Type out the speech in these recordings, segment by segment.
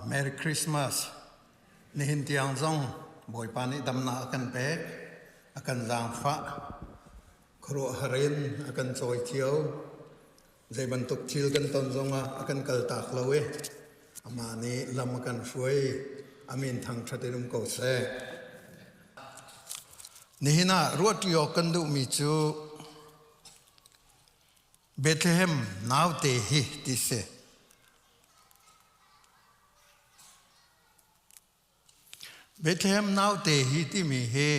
Merry Christmas. Nihin tiang zong Bawipa nih damnak a kan pek, a kan zaangfah, khuaruahhar in a kan cawi cio. Zei bantuk thil kan ton zongah a kan kaltak lo i amah nih lam a kan hruai. A min thangṭhat in um ko seh. Nihin ah ruahṭi awk kan duhmi cu Bethlehem naute hi ti si. Bethlehem naute hi timi hi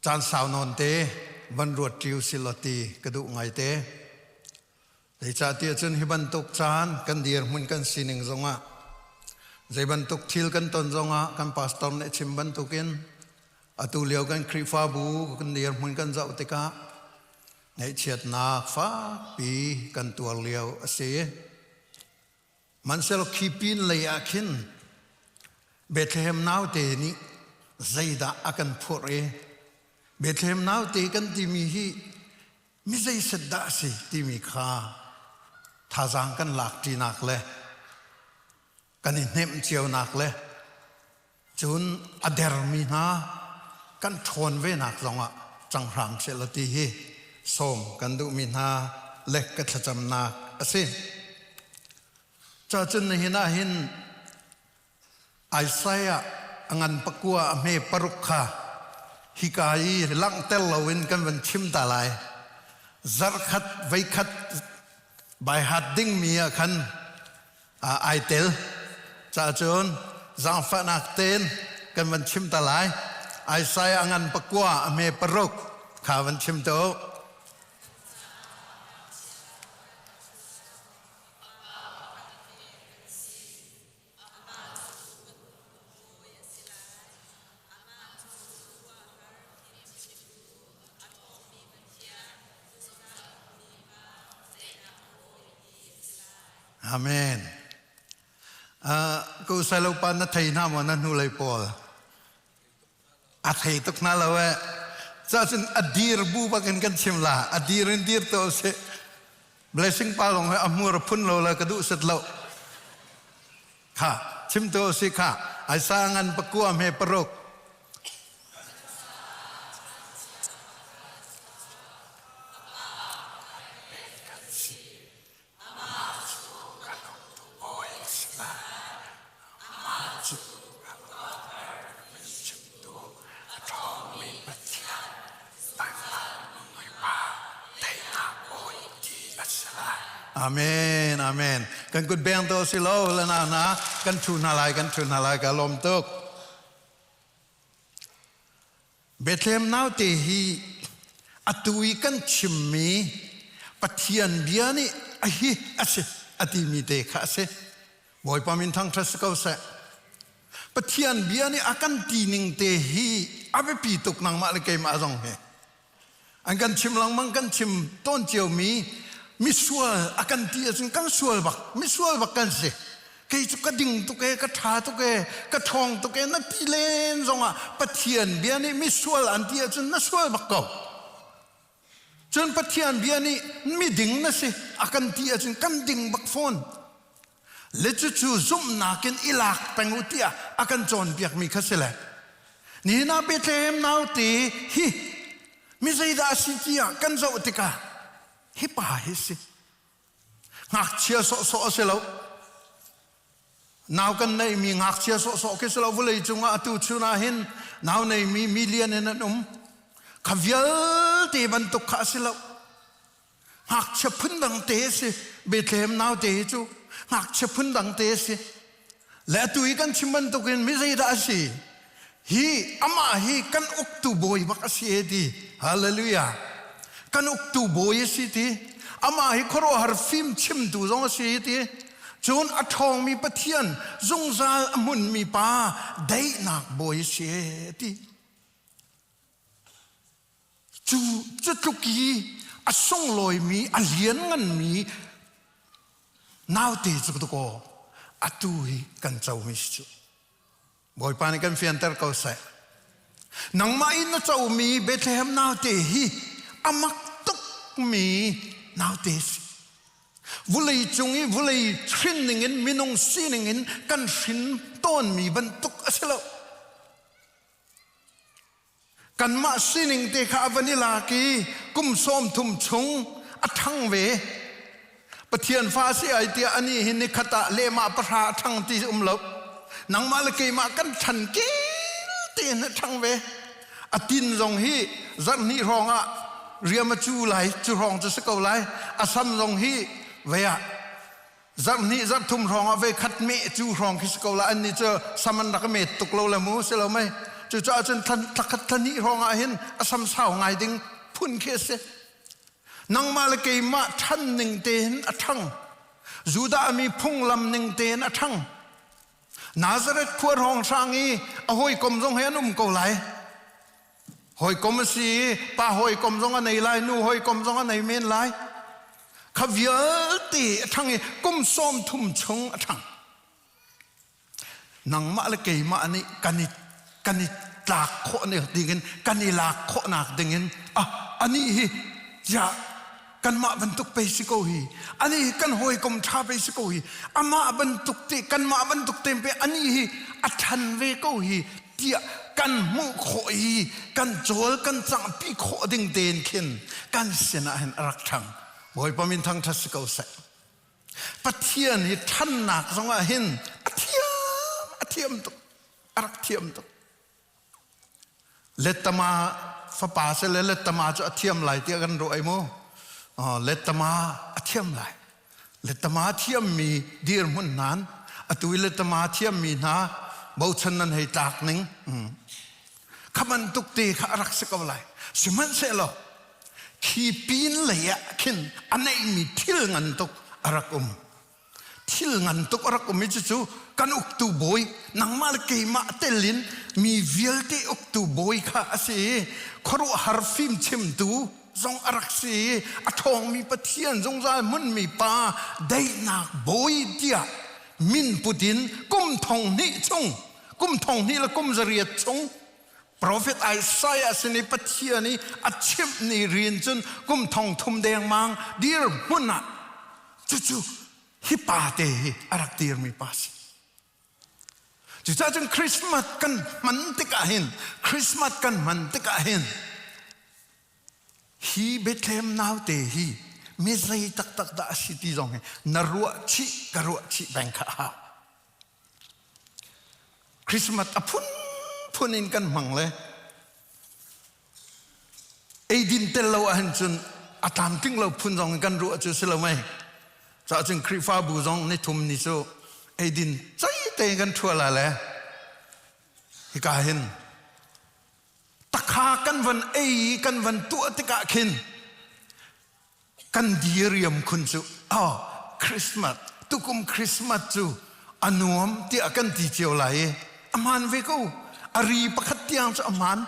caan sau nawn te van ruat ṭi usih law ti ka duh ngaite. Zeicahtiah cun hi bantuk caan kan dirhmun kan sining zongah zei bantuk thil kan ton zongah kan pastor nih a chim bantukin atu lio kan Khrihfabu kan dirhmun kan zoh tikah ngaihchiatnak fakpi kan tuar lio a si. Hmanhsehlaw khi pin lei ah khin Bethlehem naute nih zeidah a kan phurh i Bethlehem naute kan timi hi mi zeiset dah a si timi kha thazaang kan lak ṭinak le kan i hnemh cionak le cun a dermi hna kan ṭhawn venak zongah cang hram sehlaw ti hi sawm kan duhmi hna le ka thlacamnak a si. Cacun nihin ah hin Isaiah a ngan pakua a hme paruk kha hika i langhter loin kan van chim ta lai. Zarhkhat veikhat by heart dingmi ah khan ai tel. Cacun zaangfahnak tein kan van chim ta lai. Isaiah a ngan pakua a hme paruk kha van chim te u. Amen. Ku salopa na thei hna maw na hnulei pawl? A thei tuk hna lo eh. Cacun a dir bu bakin kan chim la. A dir in dir to si. Blessing pa lawng he a hmur a phun lo la ka duh set lo. Kha chim to si kha. Ai sa ngan pakua me paruk. Amen, amen. Kan kut beng to si lo la na na kan thu hna lai kan thu hna lai ka lawm tuk. Bethlehem naute hi atu i kan chimmi Pathian bia nih a hi a si a timi te kha a si. Bawipa min thangṭhat si ko seh. Pathian bia nih a kan ti ning te hi a biapi tuk nangmah le keimah zong hi. An kan chim lengmang kan chim tawn ciomi misual a kan ti ahcun kan sual bak misual bak kan si. Kei cu ka ding tuk e, ka ṭha tuk e, ka ṭhawng tuk e na ti len zongah Pathian bia nih misual an ti ahcun na sual bak ko. Cun Pathian bia nih miding na si a kan ti ahcun kan ding bak fawn. Le cucu zumhnak in i lak peng u tiah a kan cawnpiakmi kha si le. Nihin ah Bethlehem naute hi mi zeidah a si tiah kan zoh tikah hi pa hi si. Ngakchia sawhsawh a si lo. Nau kan neihmi ngakchia sawhsawh khi si lo vawlei cungah atu chun ah hin nau neimi million in an um. Kha vialte bantuk kha a si lo. Ngakchia phundang te a si. Bethlehem naute hi cu ngakchia phundang te a si. Le atu i kan chim bantukin mi zeidah a si? Hi amah hi kan uktu bawi bak a si e ti. Hallelujah. Kan uktu bawi a si ti. Amah hi khuaruahhar fim chimtu zong a si ti. Cun a ṭhawngmi Pathian zungzal a hmunmi pa daihnak bawi a si e ti. Cu cu tluk i a sunglawimi a liannganmi naute cu dakaw atu hi kan comi si cu. Bawipa nih kan fianter ko seh. Nangmah in na comi Bethlehem naute hi a mak tukmi naute si. Vulei cung i vulei hrin ningin minung sining in kan hrin tawnmi bantuk a si lo. Kanmah sining te kha a van i lak i kum 30 chung a ṭhang ve. Pathian fa si ai tiah anih hi nikhat ah lehmah pahra a ṭhang ti um lo. Nangmah le keimah kan ṭhan kel tein a ṭhang ve. A tin zong hi zarhhnih hrawng ah riam a cu lai, cu hrawng cu si ko lai. A sam zong hi vei ah zarhhnih zarhthum hrawng ah vei khat meh cu hrawng khi si ko lai. Annih cu sam an rak i met tuk lo le mu si lo mei. Cucaah cun thlakhat thlahnih hrawng ah hin a sam sau ngai ding phun khi a si. Nangmah le keimah ṭhan ning tein a ṭhang. Judah mi phunglam ning tein a ṭhang. Nazareth khua hrawnghrang i a hawikom zong he an um ko lai. Hawikom a si i pa hawikom zong a nei lai, nu hawikom zong a nei men lai. Kha vialte a ṭhang i kum 30 chung a ṭhang. Nangmah le keimah nih kan i kan i tlak khawh dingin kan i lak khawhnak dingin ah anih hi ziah kanmah bantuk pei si ko hi anih hi kan hawikom ṭha pei si ko hi amah bantuk te kanmah bantuk te pe anih hi a ṭhan ve ko hi tiah kan hmuh khawh i kan cawl kan cangpi khawh ding tein khin kan sinah hin a rak ṭhang. Bawipa min thangṭhat si ko seh. Pathian hi ṭhannak zongah hin a thiam a thiam tuk a rak thiam tuk. Lettama fapa si le lettama cu a thiam lai tiah kan ruah ai mu. Lettama a thiam lai. Lettama thiammi dirhmun nan atu i lettama thiammi hna bochan nan hei tlak ning. Kha bantuk te kha a rak si ko lai. Sihmanhsehlaw khi pin lei ah khin a neihmi thil ngan tuk a rak um. Thil ngan tuk a rak um i cucu kan uktu bawi nangmah le keimah tel in mi vialte uktu bawi kha a si i khuaruahhar fimchimtu zong a rak si i a ṭhawngmi Pathian zungzal hmunmi pa daihnak bawi tiah min put in kum thong hnih chung kum thong hnih le kum zariat chung Profet Isaiah sin i Pathian i a chimh ni rian cun kum thong thum dengmang dir hmun ah cucu hi pa te hi a rak dirmi pa si. Cucaah cun Christmas kan hman tikah hin Christmas kan hman tikah hin hi Bethlehem naute hi mi zei taktak dah a si ti zong hi na ruah chih ka ruah chih peng kha a hau. Christmas a phunphun in kan hmang le eidin tel lo ahhin cun a tlamtling lo phun zong in kan ruah cu si lo mei. Caah cun Khrihfabu zong nithum ni cu eidin cei tein kan ṭhua la le hika hin takha kan van ei i kan van tuah tikah khin kan diriam khun cu oh Christmas tukum Christmas cu a nuam tiah kan ti cio lai i a hmaan ve ko a ri pakhat tiang cu a hmaan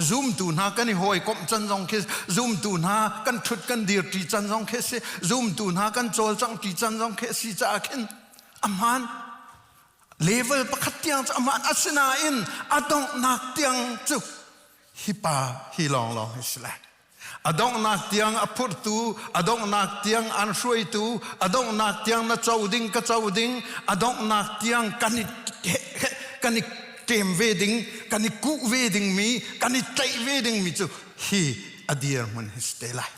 zumtu hna kan i hawikomh can zong khi zumtu hna kan ṭhut kan dir ṭi can zong khi si zumtu hna kan cawlcangh ṭi can zong khi si caah khin a hmaan level pakhat tiang cu a hmaan asinain a donghnak tiang cu hi pa hi lawnglawng hi si lai A donghnak tiang a phurtu, a donghnak tiang an hruaitu, a donghnak tiang na co ding ka co ding, a donghnak tiang kan i kan i ṭem ve ding, kan i kuh ve dingmi, kan i tlaih ve dingmi cu hi a dirhmun hi si te lai.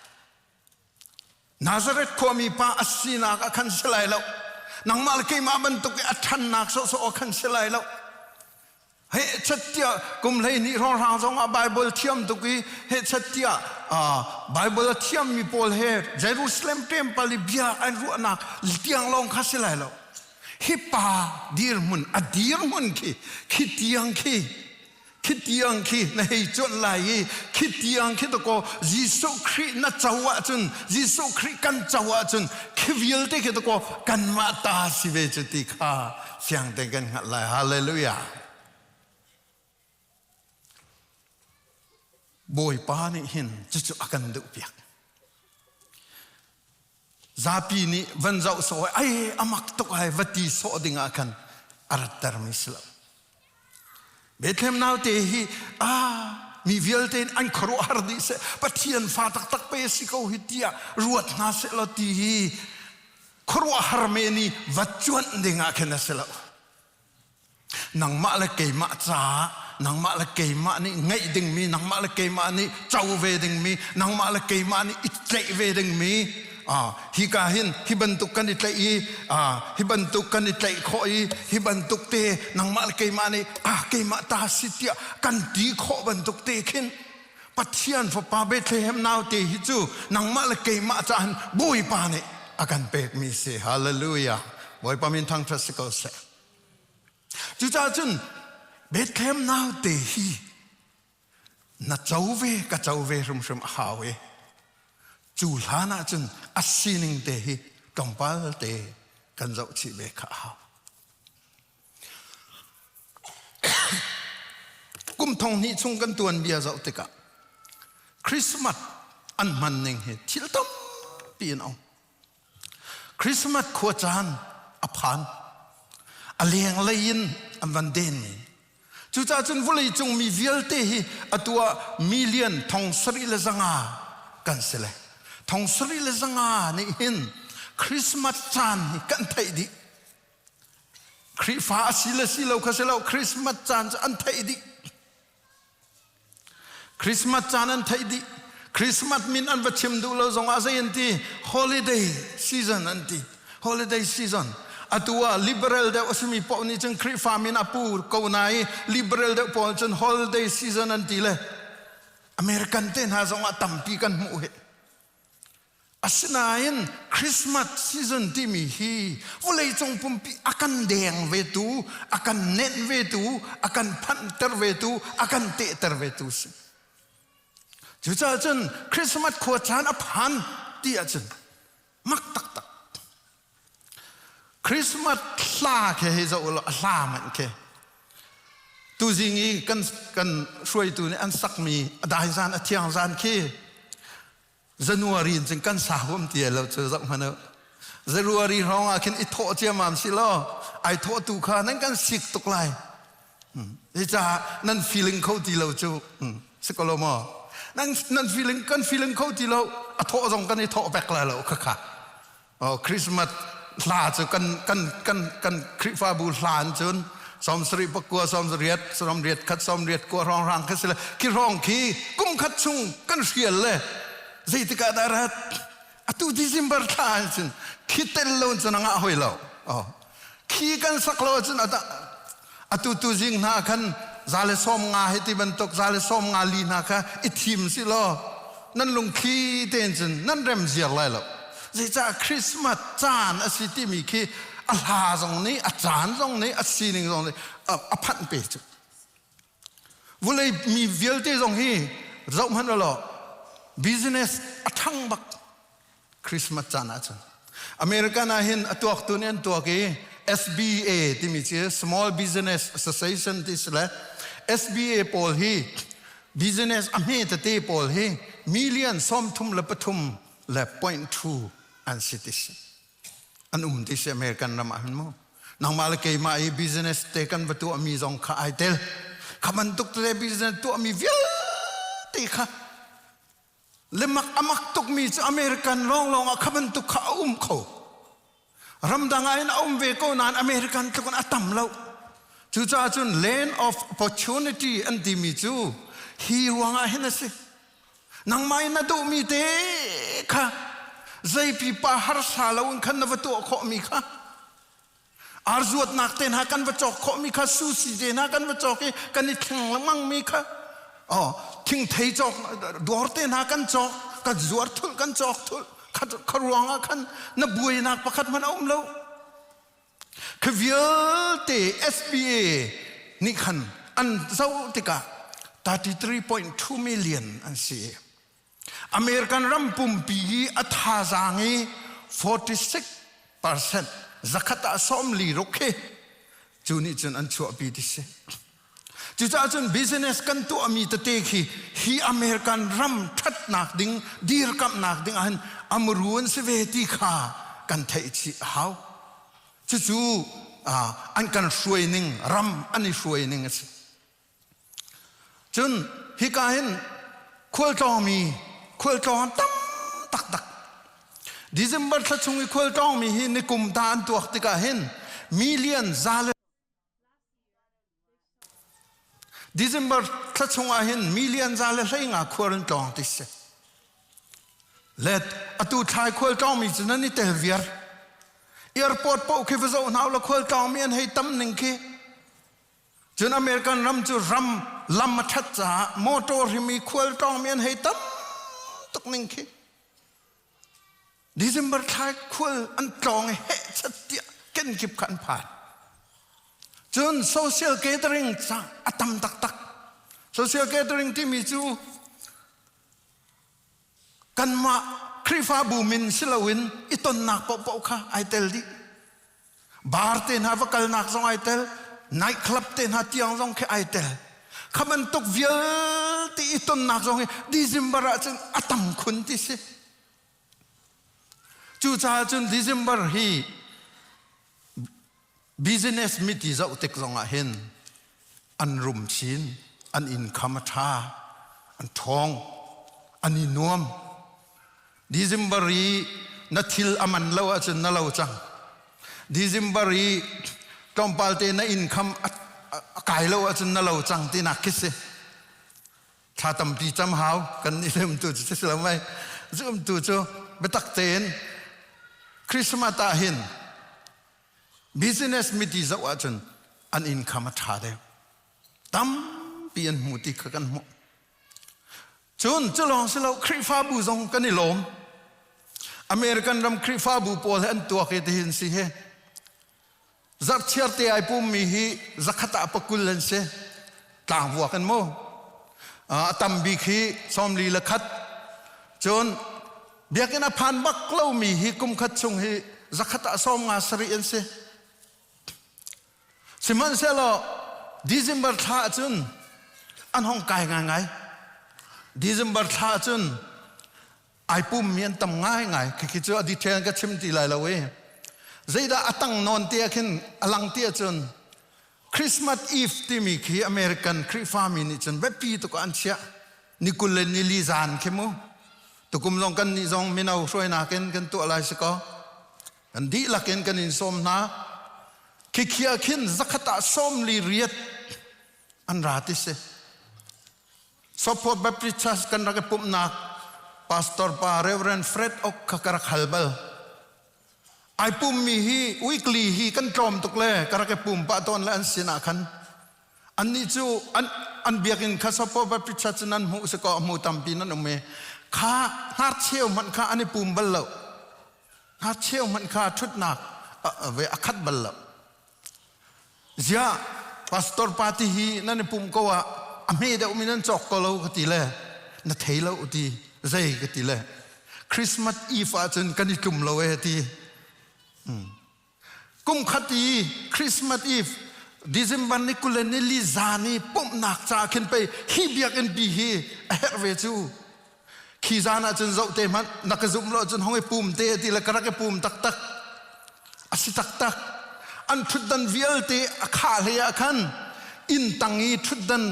Nazareth khuami pa a sinak ah khan si lai lo. Nangmah le keimah bantuk i a ṭhannak sawhsawh ah khan si lai lo. Hehchat tiah kum 12 hrawnghrang zongah Bible thiam tuk i hehchat tiah Bible a thiammi pawl he Jerusalem temple i bia an ruahnak tiang lawng kha si lai lo. Hi pa dirhmun a dirhmun khi khi tiang khi khi tiang khi na hei cuanh lai i khi tiang khi dakaw Jesuh Khrih na co ahcun Jesuh Khrih kan co ahcun khi vialte khi dakaw kanmah ta si ve cu ti kha fiang tein kan hngalh lai. Hallelujah. Bawipa nih hin cucu a kan duhpiak. Zapi nih van zoh sawh ai a mak tuk ai va ti sawh ding ah khan a rattermi si lo. Bethlehem naute hi ah. Mi vialte in an khuaruahhar dih seh, Pathian fa taktak pe si ko hi tiah ruat hna seh law ti hi khuaruahhar men i va cuanh ding ah khin a si lo. Nangmah le keimah caah nangmah le keimah nih ngeih dingmi, nangmah le keimah nih co ve dingmi, nangmah le keimah nih i tlaih ve dingmi hika hin hi bantuk kan i tlaih i hi bantuk kan i tlaih khawh i hi bantuk te nangmah le keimah nih ah keimah ta si tiah kan ti khawh bantuk te khin Pathian fapa Bethlehem naute hi cu nangmah le keimah caah Bawipa nih a kan pekmi si. Hallelujah. Bawipa min thangṭhat si ko seh. Cucaah cun Bethlehem naute hi na co ve ka co ve hrimhrim a hau i cu hlan ah cun a sining te hi tlawmpal te kan zoh chih ve kha a hau. Kum thong hnih chung kan tuanbia zoh tikah Christmas an hman ning hi thil tampi in a um. Christmas khua caan a phan. A lenglei in an van denmi. Cucaah cun vawleicung mi vialte hi atu ah million 7500 kan si le. 7500 nih hin Christmas caan hi kan theih dih. Khrihfa a si le si lo kha si lo Christmas caan cu an theih dih. Christmas caan an theih dih. Christmas min an va chim duh lo zongah zei an ti? Holiday season an ti. Holiday season. Atu ah liberal deuh a simi paoh nih cun Khrihfa min a pu ko na i liberal deuh pawl cun holiday season an ti le American te hna zongah tampi kan hmuh hi. Asinain Christmas season timi hi vawleicung pumpi a kan deng vetu, a kan nenh vetu, a kan phanhter vetu, a kan tehter vetu si. Cucaah cun Christmas khua caan a phan ti ahcun mak taktak. Christmas hla khi hei zoh ulaw a hla hmanh khi tuzing i kan kan hruaitu nih an sakmi a dai zan a thiang zan khi January in cun kan sa huam ti lo cu zoh hmanh u. January hrawng ah khin i thawh ciamam si law ai thawh tu kha nan kan sik tuk lai. Hi nan feeling kho ti lo cu si ko lo maw? Nan nan feeling kan feeling kho ti lo a thawh zong kan i thawh vek lai lo kha kha. Oh, Christmas hla cu kan kan kan kan Khrihfabu hla an cun 79 80 81 82 hrawng hrang khi si le khi hrawng khi kum khat chung kan hrial le zeitik ah dah rat atu December thla ah cun khi tel lo cun a ngah hoi lo oh khi kan sak lo cun atu tu zing hna khan 150 hei ti bantuk 154 hna kha i thim si law nan lungthli tein cun nan rem ziar lai lo zeicah Christmas caan a si timi khi a hla zong nih a caan zong nih a sining zong nih a phanh pe cu vulei mi vialte zong hi zoh hmanh law business a ṭhang bak Christmas caan ahcun American ah hin a tuaktu nih an tuak i SBA timi cu Small Business Association ti si le SBA pawl hi business a hme tete pawl hi million 33 le point two an si ti si an um ti si American ram ah hin mu nangmah le keimah i business te kan va tuahmi zong kha ai tel kha bantuk tete business tuahmi vialte kha Le mak a mak tukmi cu American lawnglawng ah kha bantuk kha a um kho. Ramdang ah hin a um ve ko nain American tluk in a tam lo. Cucaah cun land of opportunity an timi cu hi ruangah hin a si. Nangmah in na duhmi te kha zeipipa harsa lo in khan na va tuah khawhmi kha Arzuatnak te hna kan va cawk khawhmi kha sushi te hna kan va cawk i kan i thleng lengmang mi kha oh thingthei cawk dawr te hna kan cawk kan zuar thulh kan cawk thulh kha ruangah khan na buainak pakhat hmanh a um lo kha vialte SBA nih khan an zoh tikah 33.2 million an si American ram pumpi i a thazaang i 46% zakhat ah sawmli ruk khi cu nih cun an chuahpi ti si. Cucaah cun business kan tuahmi tete khi hi American ram ṭhatnak ding dirkamhnak ding ahhin amru an si ve ti kha kan theih chih a hau. Cucu an kan hruai ning ram an i hruai ning a si. Cun. hika hin khualtlawngmi khualtlawng an tam taktak. December thla chung i khualtlawngmi hi nikum ta an tuak tikah hin million za le December thla chungah hin million 115 khual an tlawng ti si. Le atu thlai khual tlawngmi cu nan i tel viar. Airport paoh khi va zoh hna la khual tlawngmi an hei tam ning khi. Cun American ram cu ram lam a ṭhat caah motor hrim i khual tlawngmi an hei tam tuk ning khi. December thla khual an tlawng i heh chat tiah kenkip kha an phan. Cun social gathering ca a tam taktak. Social gathering timi cu kanmah Khrihfabu min si loin i tonnak paohpaoh kha ai tel dih. Bar te hna va kalnak zong ai tel, night club te hna tiang zong khi ai tel. Kha bantuk vialte i tonnak zong hi December ah cun a tam khun ti si. Cucaah cun December hi business miti zoh tik zongah hin an rum chin, an income a ṭha, an ṭhawng, an i nuam. December i na thil a man lo ahcun na lo cang. December i tlawmpal te na income a kai lo ahcun na lo cang tinak khi si. Thla tampi cam hau kan nih tu cu si lo mei. Zumtu cu biatak tein Christmas ah hin business miti zoh ahcun an income a ṭha deuh. Tampi an hmu ti kha kan hmuh. Cun cu lawng si lo Khrihfabu zong kan i lawm. American ram Khrihfabu pawl he an tuak i tihin si hi. Zarhchiar te ai pummi hi zakhat ah pakul an si. Tlangvuak in mu. A tam bik hi 41. Cun biakinn a phan bak lomi hi kum khat chung hi zakhat ah 57 an si. Sihmanhsehlaw December thla ahcun an hong kai ngaingai. December thla ahcun ai pummi an tam ngaingai. Khikhi cu a detail ka chim ti lai lo i. Zeidah a tang nawn te ah khin a lang ti ahcun Christmas Eve timi khi American Khrihfami nih cun biapi tuk ah an chiah. Ni 20 le nili zan khi mu. Tukum zong kan nih zong mino hruainak in kan tuah lai si kaw. Kan dihlak in kan in sawm hna. Khikhi ah khin zakhat ah 48 an ra ti si. Sopho Baptist Church kan rak i pumhnak pastor pa Reverend Fred Ok kha ka rak hal bal. Ai pummi hi weekly hi kan tlawm tuk le ka rak i pum pah tawn le an sin ah khan annih cu an an biakinn kha Sopho Baptist Church nan hmuh si kaw hmu tampi nan um i kha hnarcheu hmanh kha an i pum bal lo. Hnarcheu hmanh kha ṭhutnak ve a khat bal lo. Ziah pastor party hi nan i pumh ko ah a hme deuhmi nan cawk ko lo ka ti le na thei lo ti zei ka ti le Christmas Eve ahcun kan i tlum lo e ti. Kum khat i Christmas Eve December ni 20 le nili zan i pumhnak caah khin pei hi biakinn pi hi a herh ve cu. Khi zan ah cun zoh te hmanh na ka zumh lo ahcun hong i pum te ti le ka rak i pum taktak. A si taktak. An ṭhutdan vialte a khah hlei ah khan inn tang i ṭhutdan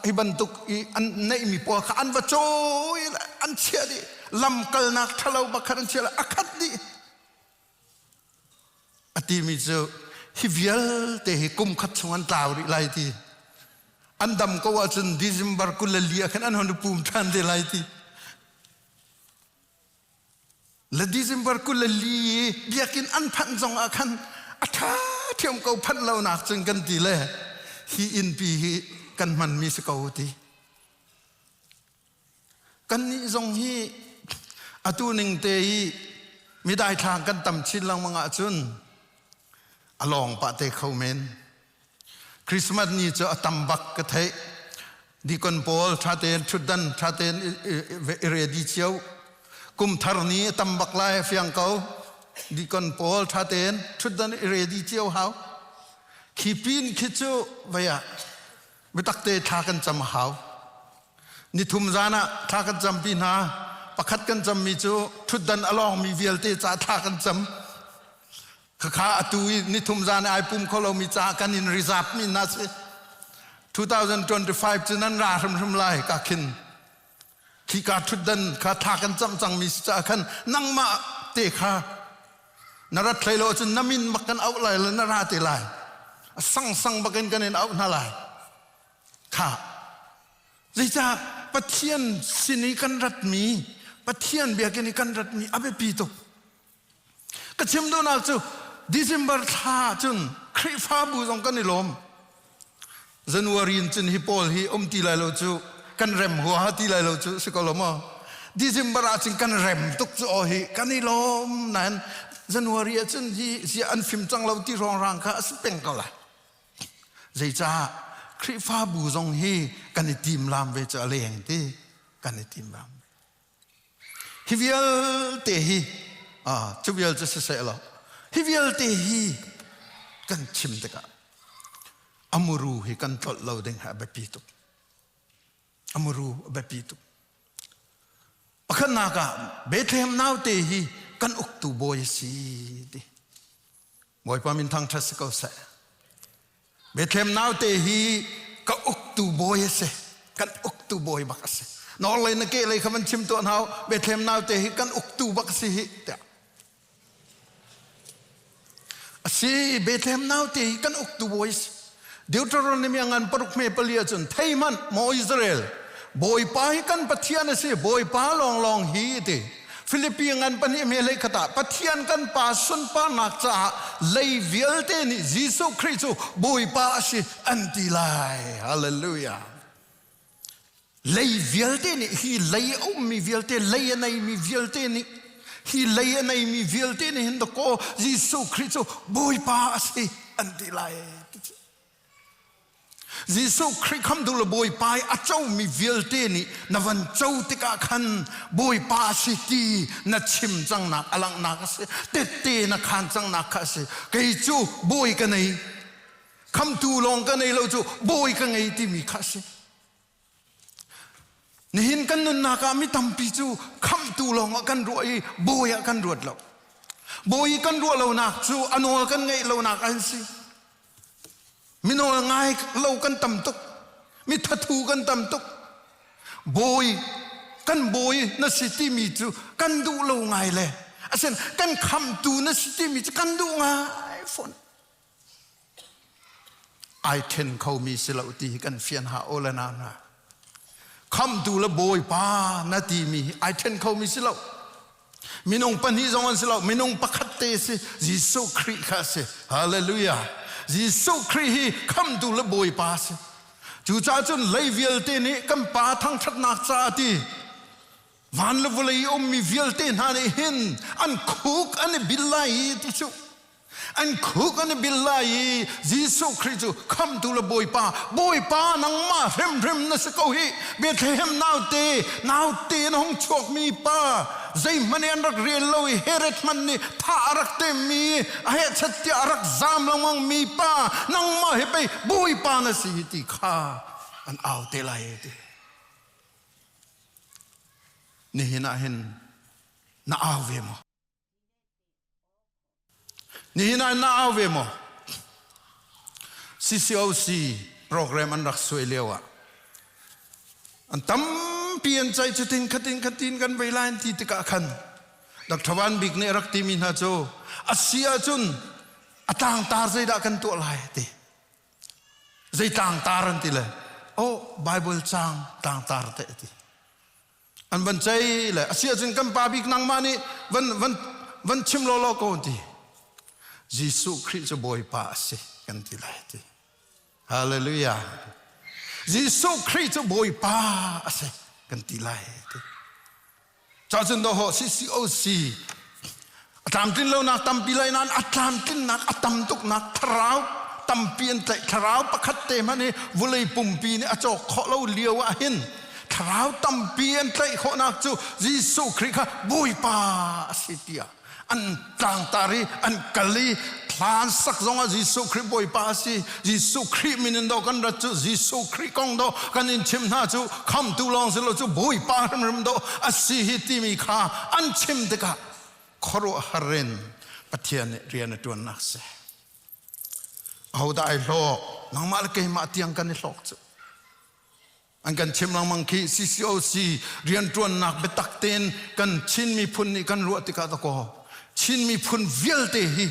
hi bantuk i an neihmi pawl kha an va cawi an chiah dih. Lam kalnak ṭhalo bak khan an chiah a khat dih. A timi cu hi vialte hi kum khat chung an tlau rih lai ti. An dam ko ahcun December 24 ah khan an hon pum ṭhan te lai ti. Le December 24 biakinn an phanh zong ah khan a ṭha ṭhiam ko phanh lonak cun kan ti le hi innpi hi kan hmanmi si ko ti. Kannih zong hi atu ning te i midaithlang kan tam chin lengmang ahcun a lawng pah te kho men. Christmas ni cu a tam bak ka theih. Deacon pawl ṭha tein ṭhutdan ṭha tein i ready cio. Kum thar ni a tam bak lai a fiang ko. Deacon pawl ṭha tein ṭhutdan i ready cio hau. Khi pin khi cu vei ah biatak te thla kan cam a hau. Nithum zan ah thla kan campi hna. Pakhat kan cammi cu ṭhutdan a lawngmi vialte ca thla kan cam. Khakha atu i nithum zan i ai pum kho lomi caah kan in reserve mi hna si. 2025 cu nan ra hrimhrim lai ka khin khika ṭhutdan kha thla kan camh cangmi si caah khan nangmah te kha na rat hlei lo ahcun na min bak kan auh lai le na ra te lai. A sangsang bakin kan in auh hna lai. Kha zeicah Pathian sin i kan ratmi Pathian biakinn i kan ratmi a biapi tuk. Ka chim duhnak cu December thla cun Khrihfabu zong kan i lawm. January in cun hi pawl hi um ti lai lo cu kan rem huaha ti lai lo cu si ko lo maw? December ah cun kan rem tuk cu aw hi kan i lawm nain January ah cun hi zia an fim cang lo ti rang kha a si peng ko lai. Zeicah Khrihfabu zong hi kan i timlam ve cu a leng ti kan i timlam. Hi vialte hi cu vial cu siseh law hi vialte hi kan chim tikah a muru hi kan tlolh lo ding hi a biapi tuk. A muru a biapi tuk. Pakhatnak ah Bethlehem naute hi kan uktu bawi a si ti. Bawipa min thangṭhat si ko seh. Bethlehem naute hi ka uktu bawi a si. Kan uktu bawi bak a si. Nawl lei na ke lei kha van chim tuah hna Bethlehem naute hi kan uktu bak a si hi tiah. A si Bethlehem naute hi kan uktu bawi a si. Deuteronomy ngan paruk hme pali ahcun thei hmanh maw Israel Bawipa hi kan Pathian a si Bawipa lawnglawng hi ti Filipi ngan pahnih hme hlei khat ah Pathian kan Pa sunparnak caah lei vialte nih Jesuh Khrih cu Bawipa a si an ti lai hallelujah lei vialte nih hi lei a ummi vialte lei a neimi vialte nih hi lei a neimi vialte nih hin dakaw Jesuh Khrih cu Bawipa a si an ti lai Jesuh Khrih khamtu le Bawipa i a comi vialte nih na van co tikah khan Bawipa a si ti na chim cangnak a langhnak a si tette na khaan cangnak kha a si kei cu bawi ka nei khamtu lawng ka nei lo cu bawi ka ngei timi kha a si Nihin kan nunnak ah mi tampi cu khamhtu lawngah kan ruah i bawi ah kan ruat lo. Bawi kan ruah lonak cu a nawl kan ngeih lonak an si. Mi nawl ngai lo kan tam tuk. Mi thathu kan tam tuk. Bawi kan bawi na si timi cu kan duh lo ngai le asin kan khamhtu na si timi cu kan duh ngai fawn. Ai ṭhen khomi si lo ti hi kan fian ha aw le na hna. Khamtu le Bawipa na timi hi ai ṭhen khomi si lo. Minung pahnih zong an si lo, minung pakhat te si Jesuh Khrih kha a si. Hallelujah. Jesuh Khrih hi khamtu le Bawipa a si. Cucaah cun lei vialte nih kan Pa thangṭhatnak caah ti van le vawlei i ummi vialte hna nih hin an khuk an i bil lai i ti cu An khuk an i bil lai i Jesuh Khrih cu khamtu le Bawipa, Bawipa nangmah hrimhrim na si ko hih. Bethlehem naute, naute in hung chuakmi pa, zeihmanh i an rak rel lo i Herod hmanh nih thah a rak temmi, a hehchat tiah a rak zaam lengmangmi pa, nangmah hi pei Bawipa na si hi ti kha an au te lai ti. Nihin ah hin na au ve maw? Nihin ah na au ve maw? CCOC program an rak suai lio ah an tampi an ceih cutin khatin khatin kan vei lai an ti tikah khan Dr. Van Bik nih a rak timi hna cu a si ahcun a tlangtar zeidah kan tuah lai ti zei tlangtar an ti le oh Bible caang tlangtar te ti An van cei le a si ahcun kan pa bik nangmah nih van van van chim lawlaw ko ti. Jesuh Khrih cu Bawipa a si kan ti lai ti. Hallelujah. Jesuh Khrih cu Bawipa a si kan ti lai ti. Cacun do ho CCOC A tlamtlin lonak tampi lai nain a tlamtlinnak a tam tuknak thlarau tampi an tlaih thlarau pakhat te hmanh hi vulei pumpi nih a cawk khawh lo lio ah hin thlarau tampi an tlaih khawhnak cu Jesuh Khrih kha Bawipa a si tiah an tlangtar i an kal i thla an sak zongah Jesuh Khrih Bawipa a si Jesuh Khrih min in do kan rat cu Jesuh Khrih kong do kan in chim hna cu khamtu lawng si lo cu Bawipa hrimhrim do a si hi timi kha an chim tikah khuaruahhar in Pathian nih rian a ṭuannak si. Ahodah ai hlawk? Nangmah le keimah tiang kan i hlawk cu. An kan chim lengmang khi CCOC rianṭuannak biatak tein kan Chin miphun nih kan ruah tikah dakaw Chin miphun vialte hi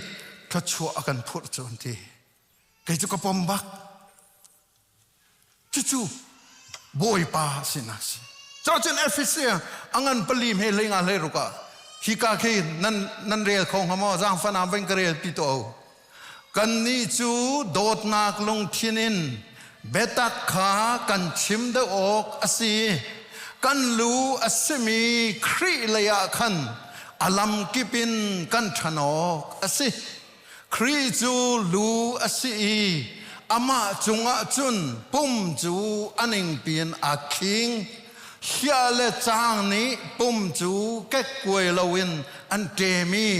thluachuah a kan phurh cu an ti. Kei cu ka pom bak. Cucu Bawipa sinak si. Cun Efesia a ngan pali hme hlei nga hlei ruk ah hika khi nan nan rel kho hnga maw zaangfan ah van ka rel pi tuah u. Kannih cu dawtnak lungthin in biatak kha kan chim deuh awk a si. Kan lu a simi Khrih lei ah khan a lamkip in kan ṭhan awk a si. Khrih cu lu a si i amah cungah cun pum cu a ningpi in aa khing. Hliah le caang nih pum cu kekkuai loin an ṭem i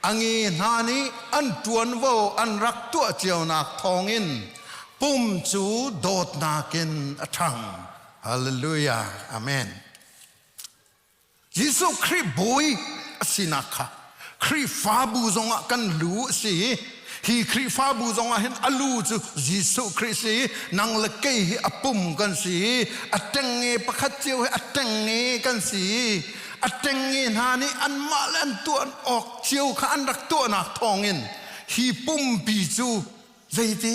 a nge hna nih an ṭuanvo an rak tuah cionak thawngin pum cu dawtnak in a ṭhang. Hallelujah. Amen. Jesuh Khrih bawi a sinak kha Khrihfabu zongah kan lu a si i hi Khrihfabu zongah hin a lu cu Jesuh Khrih si i nang le kei hi a pum kan si i a ṭengnge pakhat cio hi a ṭengnge kan si i a ṭengnge hna nih anmah le an tuah awk cio kha an rak tuahnak thawngin hi pumpi cu zeiti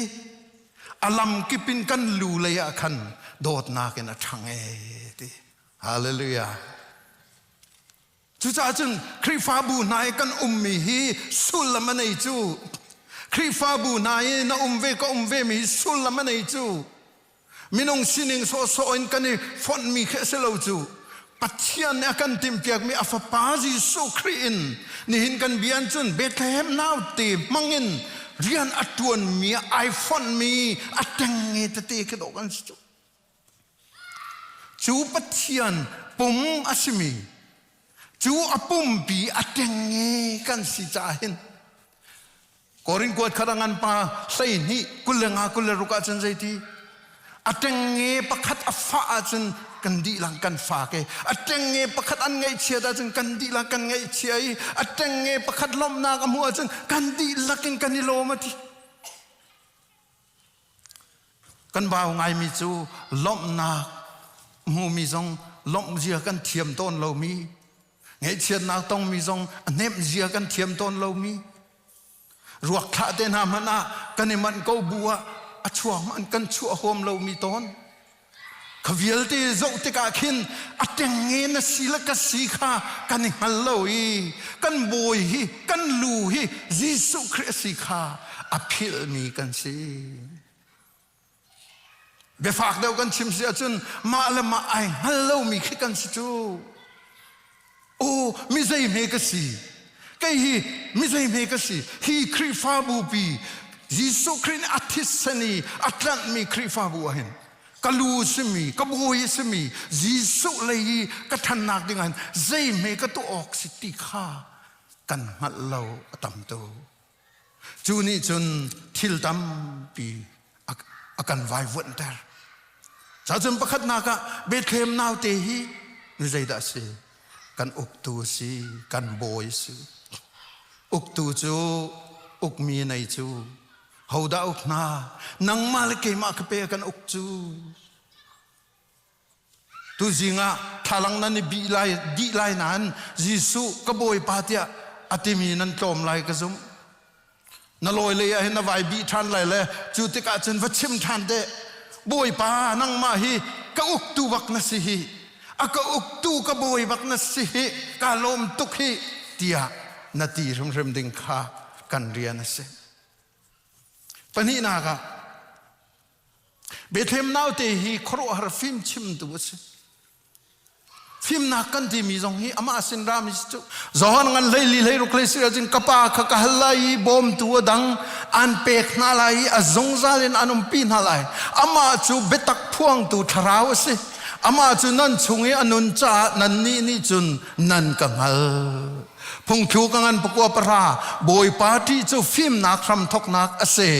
a lamkip in kan lu lei ah khan dawtnak in a ṭhang ee ti. Hallelujah. Cucaah cun Khrihfabu hna i kan ummi hi sullam a nei cu. Khrihfabu hna i na um ve ka um ve mi hi sullam a nei cu. Minung sining sawhsawh in kan i fonhmi khi a si lo cu. Pathian nih a kan timhpiakmi a Fapa Jesuh Khrih in nihin kan bia cun Bethlehem naute hmangin rian a ṭuanmi ai fonhmi a ṭengnge tete khi dawh kan si cu. Cu Pathian pum a simi cu a pumpi a ṭengnge kan si caah hin Korin kuat khat a ngan pa 12 25 26 ahcun zeiti a ṭengnge pakhat a fah ahcun kan dihlak kan fak i a ṭengnge pakhat an ngaihchiat ahcun kan dihlak kan ngaihchia i a ṭengnge pakhat lawmhnak a hmuh ahcun kan dihlak in kan i lawm a ti. Kan bau ngaimi cu lawmhnak hmumi zong lawmh zia kan thiam tawn lomi, ngaihchiatnak tongmi zong a hnemh zia kan thiam tawn lomi, ruak thlah te hna hmanh ah kan i manh ko bu ah a chuak hmanh kan chuah huam lomi tawn. Kha vialte zoh tikah khin a ṭengnge na si le ka si kha kan i hngal lo i kan bawi hi kan lu hi Jesuh Khrih a si kha a philhmi kan si. Biafak deuh kan chim si ahcun mah le mah ai hngal lomi khi kan si cu. Aw mi zei hme ka si? Kei hi mi zei hme ka si? Hi Khrihfabu pi Jesuh Khrih nih a thisen i a tlanhmi Khrihfabu ah hin ka lu simi ka bawi simi Jesuh lei i ka ṭhannak ding ah hin zei hme ka tuah awk si ti kha kan hngalh lo a tam tuk. Cu nih cun thil tampi a kan vaivuanhter. Cacun pakhatnak ah Bethlehem naute hi mi zeidah a si? Kan uktu a si, kan bawi a si. Uktu cu ukmi nei cu hodah uk hna? Nangmah le keimah ka pe kan uk cu. Tuzing ah thlalang nan i bih lai dih lai nain Jesuh ka Bawipa tiah a timi nan tlawm lai ka zumh. Na lawi lei ah hin na vai bih ṭhan lai le cu tikah cun va chim ṭhan te Bawipa nangmah hi ka uktu bak na si hi a ka uktu ka bawi bak na si hi ka lawm tuk hi tiah na ti hrimhrim ding kha kan rian a si. Pahnihnak ah Bethlehem naute hi khuaruahhar fimchimtu a si. Fimnak kan timi zong hi amah sin rami si cu. Johan ngan hleili hleiruk hlei si ahcun ka pa kha ka hal lai i bawmtu a dang an pek hna lai i a zungzal in an umpi hna lai. Amah cu biatak phuangtu thlarau a si. Amah cu nan chung i a nun caah nannih nih cun nan ka hngal. Phungthluk a ngan pakua pahra Bawipa ṭih cu fimnak hramthawknak a si.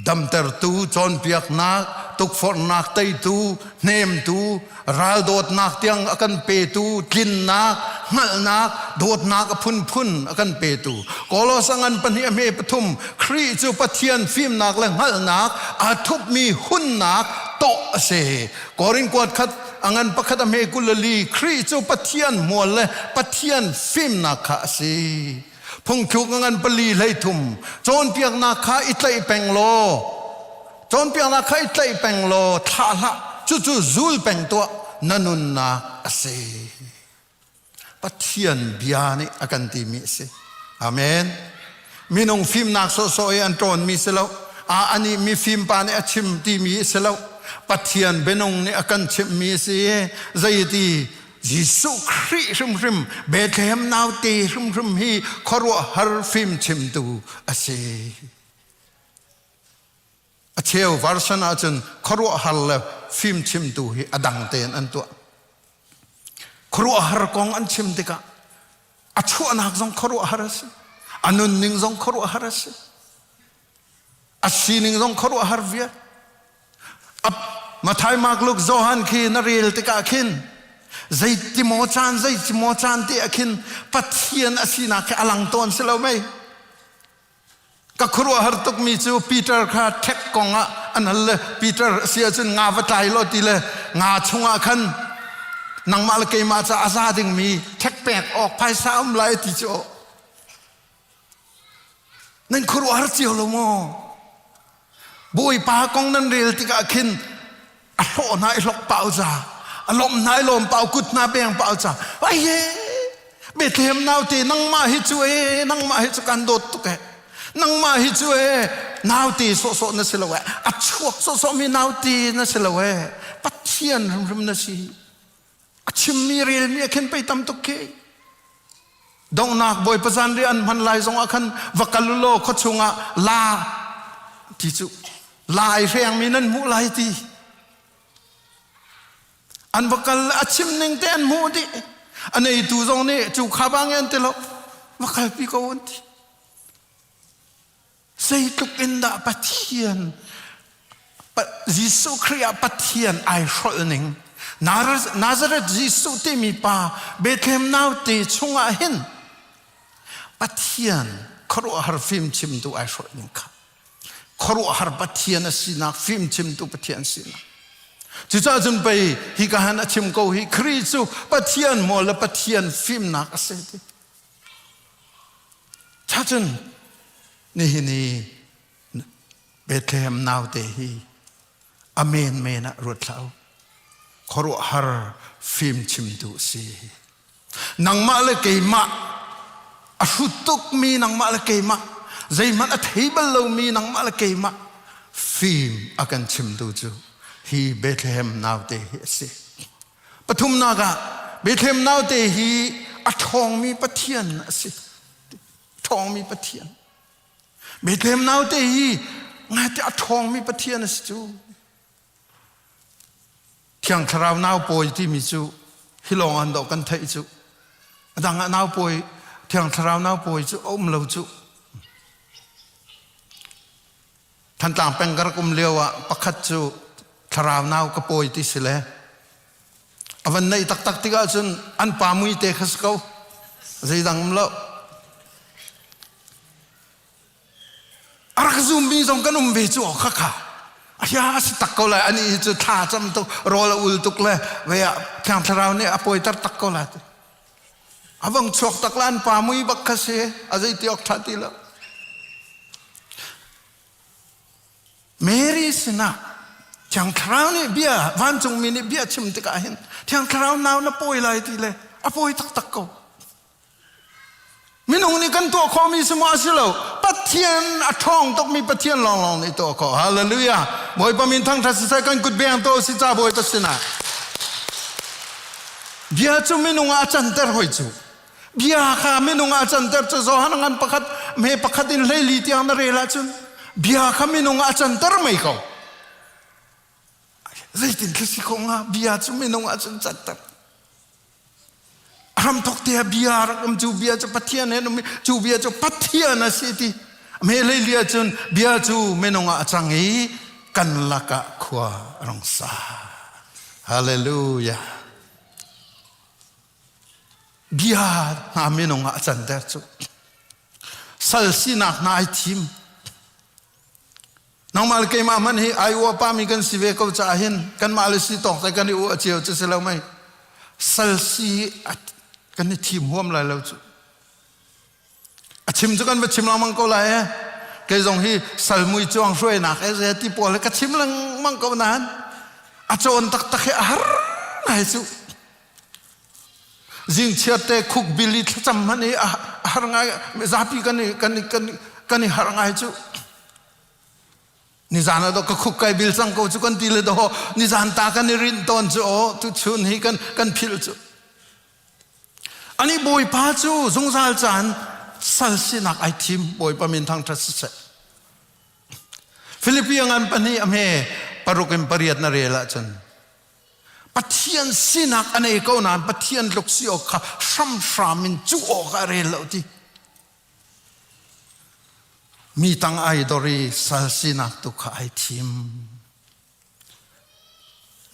Damtertu, cawnpiaknak, tukforhnak teitu, hnemtu, raldawtnak tiang a kan petu, tlinnak, Hngalhnak, dawtnak a phunphun a kan petu. Kolos a ngan pahnih a hme pathum Khrih cu Pathian fimnak le hngalhnak aa thupmi hunnak tawh a si. Korin kuat khat a ngan pakhat a hme 24 Khrih cu Pathian hmual le Pathian fimnak kha a si. Phungthluk a ngan pali 13 cawnpiaknak kha i tlaih peng law cawnpiaknak kha i tlaih peng law thlah hlah cucu zul peng tuah na nunnak a si. Pathian bia nih a kan timi a si. Amen. Minung fimnak sawhsawh i an ṭawnmi si lo. A anih mifim pa nih a chim timi si lo. Pathian bianung nih a kan chimhmi a si i zeiti Jesuh Khrih hrimhrim Bethlehem naute hrimhrim hi khuaruahhar fim chimtu a si. A cheu version ahcun khuaruahhar le fimchimtu hi a dang tein an tuah. Khuaruahhar kong an chim tikah a chuahnak zong khuaruahhar a si. A nunning zong khuaruahhar a si. A sining zong khuaruahhar vial. Mathai, Mark, Luke, Johan khi na rel tikah khin zeiti maw caan zeiti maw caan ti ah khin Pathian a sinak khi a lang tawn si lo mei? Ka khuaruahhar tukmi cu Peter kha ṭhek kong ah an hal le Peter a si ahcun nga va tlai law ti le nga chungah khan nangmah le keimah ca a za dingmi ṭhek pek awk phaisa um lai ti cu nan khuaruahhar cio lo maw? Bawipa kong nan rel tikah khin a hlawh hna i hlok pau ca a lawmh hna i lawm pau kut hna beng pau ca ai he Bethlehem naute nangmah hi cu e nangmah hi cu kan dawt tuk e nangmah hi cu e naute sawhsawh na si lo e a chuak sawhsawh mi naute na si lo e Pathian hrimhrim na si a chimmi relmi a khen pei tam tuk khi donghnak bawipa zanriah an hman lai zongah khan va kal u law khua chungah la ti cu la ai hrengmi nan hmuh lai ti an va kal a chim ning te an hmuh dih a neitu zong nih cu kha bang an ti lo va kalpi ko an ti Zeitluk in dah Pathian Jesuh Khrih ah Pathian ai hrolh ning Nazareth Jesuh timi pa Bethlehem naute chungah hin Pathian khuaruahhar fimchimtu ai hrolh ning kha khuaruahhar Pathian a sinak fimchimtu Pathian sinak Cucaah cun pei hika han a chim ko hi Khrih cu Pathian maw le Pathian fimnak a si ti Cun nihin i Bethlehem naute hi a menmen ah ruat hlah u. Khuaruahhar fimchimtu a si. Nangmah le keimah a hrut tukmi nangmah le keimah zeihmanh a thei bal lomi nangmah le keimah fim a kan chimtu cu hi Bethlehem naute hi a si. Pathumnak ah Bethlehem naute hi a ṭhawngmi Pathian a si. Ṭhawngmi Pathian. Bethlehem naute hi ngaite a ṭhawngmi Pathian a si cu. Thiang Thlarau nau pawi timi cu hi lawng an dawh kan theih cu. A dang ah nau pawi Thiang Thlarau nau pawi cu a um lo cu. Thantlang peng ka rak um lio ah pakhat cu thlarau nau ka pawi ti si le a van neih taktak tikah cun an pa mui te kha si ko zeidang um lo a rak zummi zong kan um ve cu kha kha ya a si tak ko lai ani hi cu thla cam tuk rawl a ul tuk le ve ah thiang thlarau nih a pawiter tak ko lai A vang chuak tak la an pa mui bak kha si a zei ti awk ṭha ti lo. Mary sinah Thiang Thlarau nih bia vancungmi nih bia chim tikah hin Thiang Thlarau nau na pawi lai ti le a pawi taktak ko. Minung nih kan tuah khawhmi si maw a si lo. Pathian a ṭhawng tukmi Pathian lawnglawng nih tuah khawh. Hallelujah. Bawipa min thangṭhat siseh kan kut beng to si ca Bawipa sinah. Bia cu minung ah a canter hoi cu. Bia kha minung ah a canter cu Johan ngan pakhat me pakhat in 14 tiang na rel ahcun bia kha minung ah a canter mei ko. Zeitin thil si ko hnga bia cu minung ah cun canter. A hramthok te ah bia rak um cu bia cu Pathian he um cu bia cu Pathian a si ti. Me leili ahcun bia cu minung ah a cang i kan lakah khua a rung sa. Hallelujah. Bia hna minung ah a canter cu. Sal sinak hna ai thim. Nangmah le keimah hmanh hi ai uah pami kan si ve ko caah hin kanmah le si tawk te kan i uah cio cu si lo mei. Sal si kan i thim huam lai lo cu. A chim cu kan va chim lengmang ko lai e. Kei zong hi sal mui cuang hruainak e ze ti pawl ka chim lengmang ko nain a cawn taktak hi a har ngai cu. Zingchiat te khuk bili thlacam hmanh hi a har ngai zapi kan i kan i kan kan i har ngai cu. Nizan ah ka khuk kai bil cang ko cu kan ti le do nizan ta kan i rinh tawn cu o tu chun hi kan kan philh cu. Ani Bawipa cu zungzal caan sal sinak ai thim Bawipa min thangṭhat siseh. Filipi ngan pahnih a hme paruk in pariat na rel ahcun Pathian sinak a nei ko nain Pathian tluk si awk kha hramhram in cuh awk ah a rel lo ti. Mi tang ai dor i sal sinak tu kha ai thim.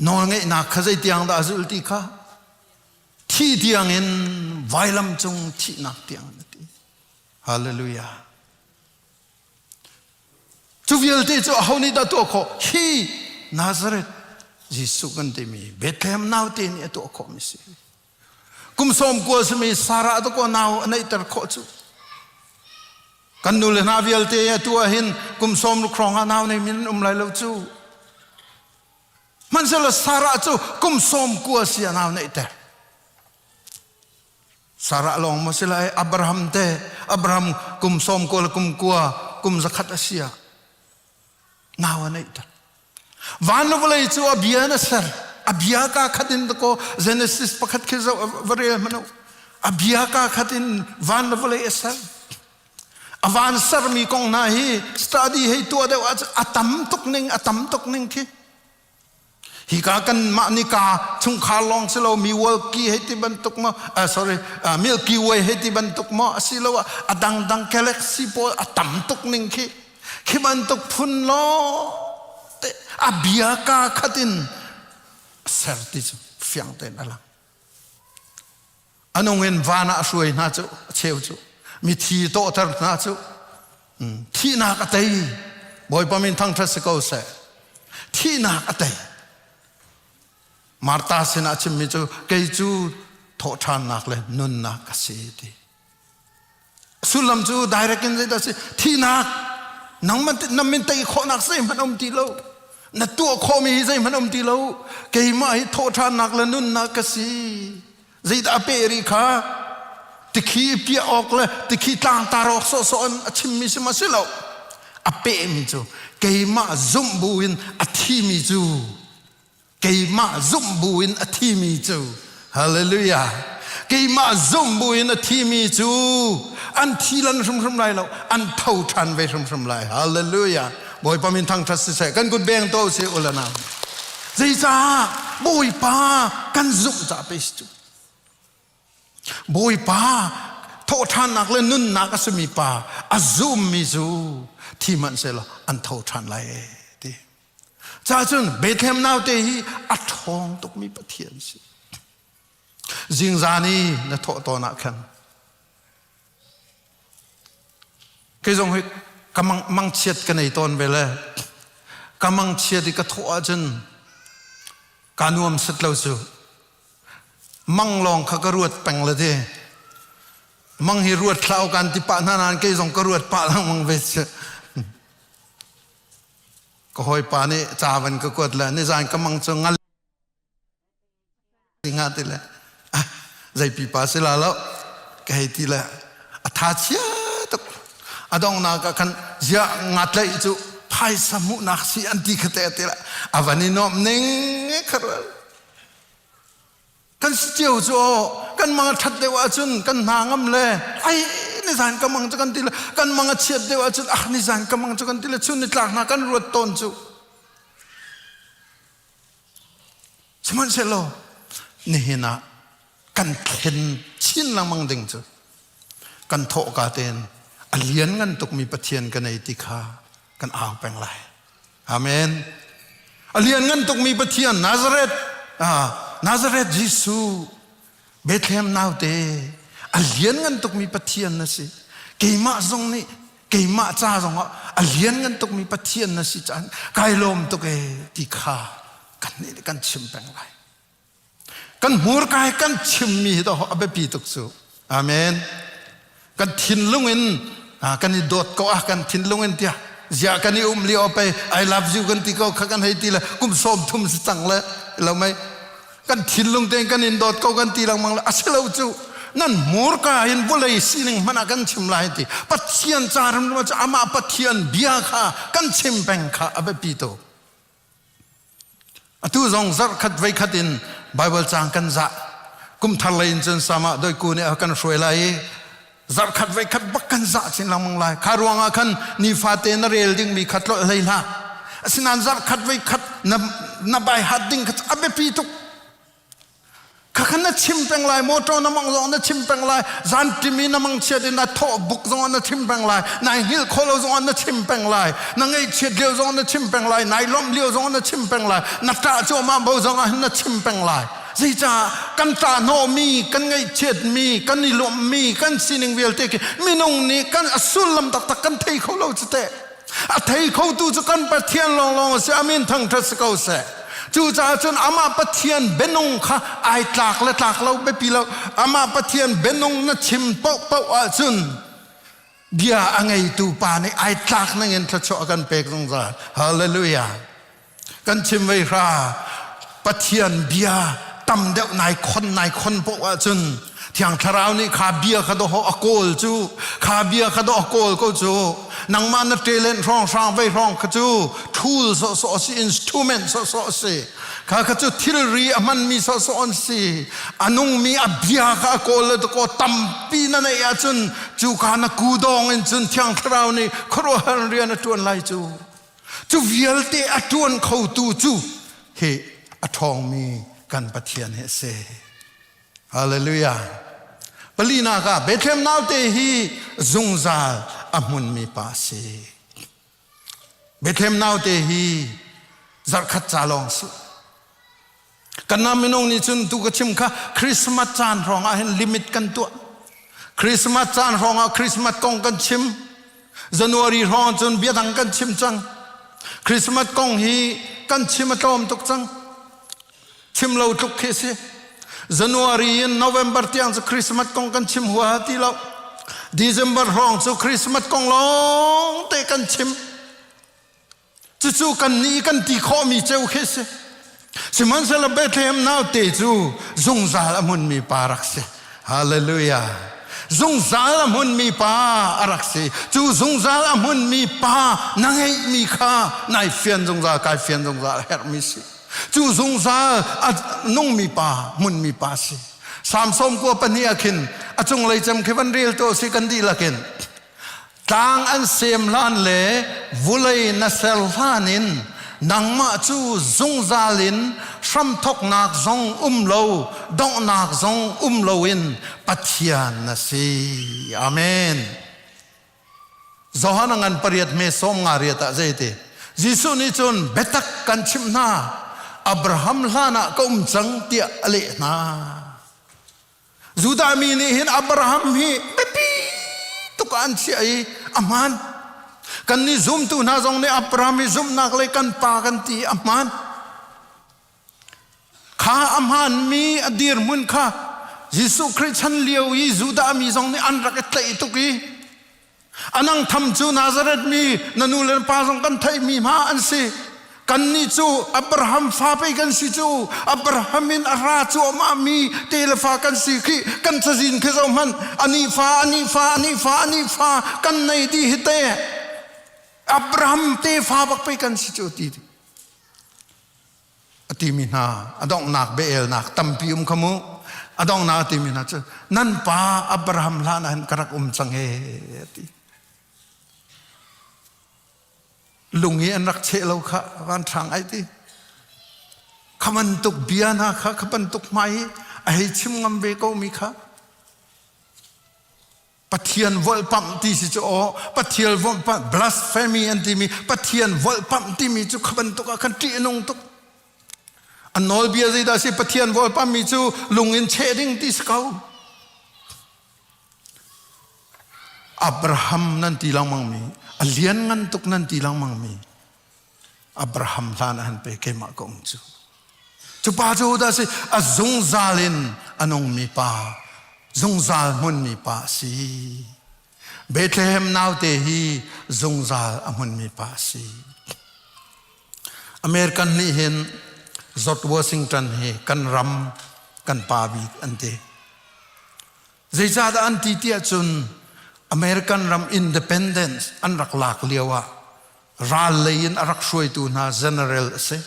Nawlngeihnak kha zeitiang dah a zulh ti kha thi tiangin vailam cung thihnak tiang a ti. Hallelujah. Cu vialte cu aho nih dah tuah khawh? Hi Nazareth Jesuh kan timi Bethlehem naute nih a tuah khawhmi si. Kum sawm kua simi Sarah dakaw nau a neihter khawh cu. Kan nu le hna vialte atu ah hin kum sawm ruk hrawng ah nau nei min um lai lo cu. Hmanhsehlaw Sarah cu kum sawm kua si a nau neihter. Sarah lawng maw si lai Abraham te Abraham kum sawm kua le kum kua kum zakhat a si ah nau a neihter. Van le vawlei cu a bia in a ser. A bia ka khat in ko Genesis pakhat khi zoh va rel hmanh u. A bia ka khat in van le vawlei a ser. A van sermi kong hna hi study hei tuah deuh ah a tam tuk ning a tam tuk ning khi. Hika kan mah nika chungkhar lawng si lo mi Walki hei ti bantuk maw uh, sorry uh, Milky Way hei ti bantuk maw asiloah a dangdang galaxy pawl a tam tuk ning khi Khi bantuk phun law te a bia ka khat in ser ti cu fiang tein a lang. A nung in van ah a hruai hna cu a cheu cu mithi tawhter hna cu thihnak a tei Bawipa min thangṭhat si ko seh thihnak a tei Martha sinah a chimmi cu kei cu thawhṭhannak le nunnak ka si ti Sullam cu direct in zeidah si thihnak nangman na min tei khawhnak zeihmanh um ti lo na tuah khawhmi hi zeihmanh um ti lo keimah hi thawhṭhannak le nunnak ka si zeidah a peh rih kha tikhi piah awk le tikhi tlangtar awk sawhsawh in a chimmi si ma si lo a pehmi cu keimah zumh buin a thimi cu Keimah zumh buin a thimi cu Hallelujah keimah zumh buin a thimi cu an thi lan hrimhrim lai lo an tho ṭhan ve hrimhrim lai Hallelujah Bawipa min thangṭhat siseh kan kut beng to si ulana zeicah Bawipa kan zumh ca pe si cu Bawipa thawhṭhannak le nunnak a simi pa a zummi cu thi hmanhsehlaw an tho ṭhan lai ti Ca cun Bethlehem naute hi a ṭhawng tukmi Pathian si. Zingzan i na thawh tawn ah khan kei zong hi ka mang, mangchiat ka nei tawn ve le ka mangchiat i ka thawh ahcun ka nuam set lo cu mang lawng kha ka ruat peng le ti mang hi ruat thlau kan ti pah hna nain kei zong ka ruat pah lengmang ve cu Ka hawipa nih ca van ka kuat le nizan ka mang cu ngal nga ti le ah zei pipa si la lo ka hei ti le a tha chia tuk a donghnak ah khan ziah nga tlaih cu phaisa hmuhnak si an ti kha te ti le a van i nuamh ning kha rual Kan si cio cu aw kan mang a ṭhat deuh ahcun kan hna ngam le ai nizan ka mang cu kan ti le kan mang a chiat deuh ahcun ah nizan ka mang cu kan ti le chun nitlak hna kan ruat tawn cu. Sihmanhsehlaw nihin ah kan thlen chin lengmang ding cu kan thawhka tein a lianngan tukmi Pathian ka nei ti kha kan au peng lai. Amen. A lianngan tukmi Pathian Nazareth, ah, Nazareth Jesuh. Bethlehem naute a lianngan tukmi Pathian na si. Keimah zong nih keimah ca zongah a lianngan tukmi Pathian na si caan kai lawm tuk ee ti kha kan nih kan chim peng lai. Kan hmurka he kan chimmi hi a biapi tuk cu. Amen. Kan thinlung in kan i dawt ko ah kan thinlung in tiah ziah kan i um lio pei I love you kan ti ko kha kan hei ti le kum sawm thum si cang le lo mei kan thinlung tein kan in dawt ko kan ti lengmang le a si lo cu nan hmurka in vawlei sining hmanh ah kan chim lai ti Pathian ca rim cu amah Pathian bia kha kan chim peng kha a biapi tuk Atu zong zarhkhat voikhat in Baibal caang kan zah. Kum thar lei in cun sama doiku nih a kan hruai lai i zarhkhat voikhat bak kan zah chin lengmang lai. Kha ruangah khan nifate na rel dingmi kha tlolh hlei hlah. Asinain zarhkhat voikhat na, na baihat ding kha a biapi tuk. Khakha na chim peng lai, motor na mang zong na chim peng lai, zan timi na mang chiat in na thawh buk zong na chim peng lai, nai hngilh kho lo zong na chim peng lai, na ngaihchiat lio zong na chim peng lai, nai lawmh lio zong na chim peng lai, na ṭah cuahmah bo zong ah na chim peng lai. Zeicah kan ṭah hnawhmi, kan ngaihchiatmi, kan i lawmhmi, kan sining vialte khi minung nih kan a sullam taktak kan thei kho lo cu teh. A thei khotu cu kan Pathian lawnglawng a si. Amin thangṭhat si ko seh. Cucaah cun amah Pathian bianung kha ai tlak le tlak lo biapi lo. Amah Pathian bianung na chim paohpaoh ahcun bia a ngeitu pa nih ai tlak ningin thluachuah a kan pek zungzal. Hallelujah. Kan chim vei hra Pathian bia tam deuh nai khon nai khon poh ahcun Thiang Thlarau nih kha bia kha dawh a kawl cu kha bia kha dawh a kawl ko cu nangmah na talent hrawng hrang vei hrawng kha cu tool sawhsawh a si instrument sawhsawh a si kha kha cu thilri a hmanmi sawhsawh an si a nungmi a bia kha a kawl le kaw tampi na neih ahcun cu ka na kudawng in cun Thiang Thlarau nih khuaruahhar rian a ṭuan lai cu Cu vialte a ṭuan khotu cu hi a ṭhawngmi kan Pathian hi a si. Hallelujah. Palinak ah Bethlehem naute hi zungzal a hmunmi pa a si. Bethlehem naute hi zarhkhat ca lawng si. Kan nam minung nih cun tu ka chim kha Christmas caan hrawng ah hin limit kan tuah. Christmas caan hrawng ah Christmas kong kan chim. January hrawng cun bia dang kan chim cang. Christmas kong hi kan chim a tlawm tuk cang. Chim lo tluk khi si. January in November tiang cu Christmas kong kan chim huaha ti lo. December hrawng cu Christmas kong lawng te kan chim. Cucu kannih kan ti khawhmi ceu khi si. Sihmanhsehlaw Bethlehem naute cu zungzal a hmunmi pa rak si. Hallelujah. Zungzal a hmunmi pa a rak si. Cu zungzal a hmunmi pa na ngeihmi kha nai fian zungzal, kai fian zungzal a herhmi si. Cu zungzal a nungmi pa, hmunmi pa si. Samsom kua pahnih ah khin a cunglei cem khi van rel to si kan dihlak in Tlang an sem hlan le vulei na ser hlan in nangmah cu zungzal in hramthawknak zong um lo donghnak zong um loin Pathian na si. Amen. Johan a ngan pariat me sawm nga riat ah zeiti Jesuh nih cun biatak kan chimh hna Abraham hlan ah ka um cang tiah a leh hna. Judah mi nih hin Abraham hi biapi tuk ah an chiah i a hmaan. Kannih zumtu hna zong nih Abraham hi zumhnak le kan pa kan ti i a hmaan. Kha a hmaanmi a dirhmun kha Jesuh Khrih chan lio i Judah mi zong nih an rak i tlaih tuk i A nang tham cu Nazareth mi na nu le na pa zong kan theihmi hma an si. Kannih cu Abraham fa pei kan si cu Abraham in a ra cuahmah mi te le fa kan si khi kan cazin khi zoh hmanh ani fa ani fa ani fa ani fa kan nei di hi te Abraham te fa bak pei kan si cu ti a timi hna a donghnak biaelnak tampi um kha mu a donghnak a timi hna cu nan pa Abraham hlan ah hin ka rak um cang e a ti lung i an rak cheh lo kha van hrang ai ti kha bantuk bia hna kha kha bantuk hmai i a hei chim ngam ve ko mi kha Pathian volhpamh ti si cu aw Pathian volhpamh blasphemy an timi Pathian volhpamh timi cu kha bantuk ah khan ṭih a nung tuk. An nawlbia zeidah a si? Pathian vawlpammi cu lung in cheh ding ti si ko. Abraham nan ti lengmang mi, a lianngan tuk nan ti lengmang mi, Abraham hlan ah han pe keimah ka um cu. Cu pa cu dah si a zungzal in a nungmi pa, zungzal hmunmi pa a si. Bethlehem naute hi zungzal a hmunmi pa a si. American nih hin George Washington hi kan ram kan pa bik an ti. Zeicahdah an ti tiah cun American ram independence an rak lak lio ah ral lei in a rak hruaitu hna general a si.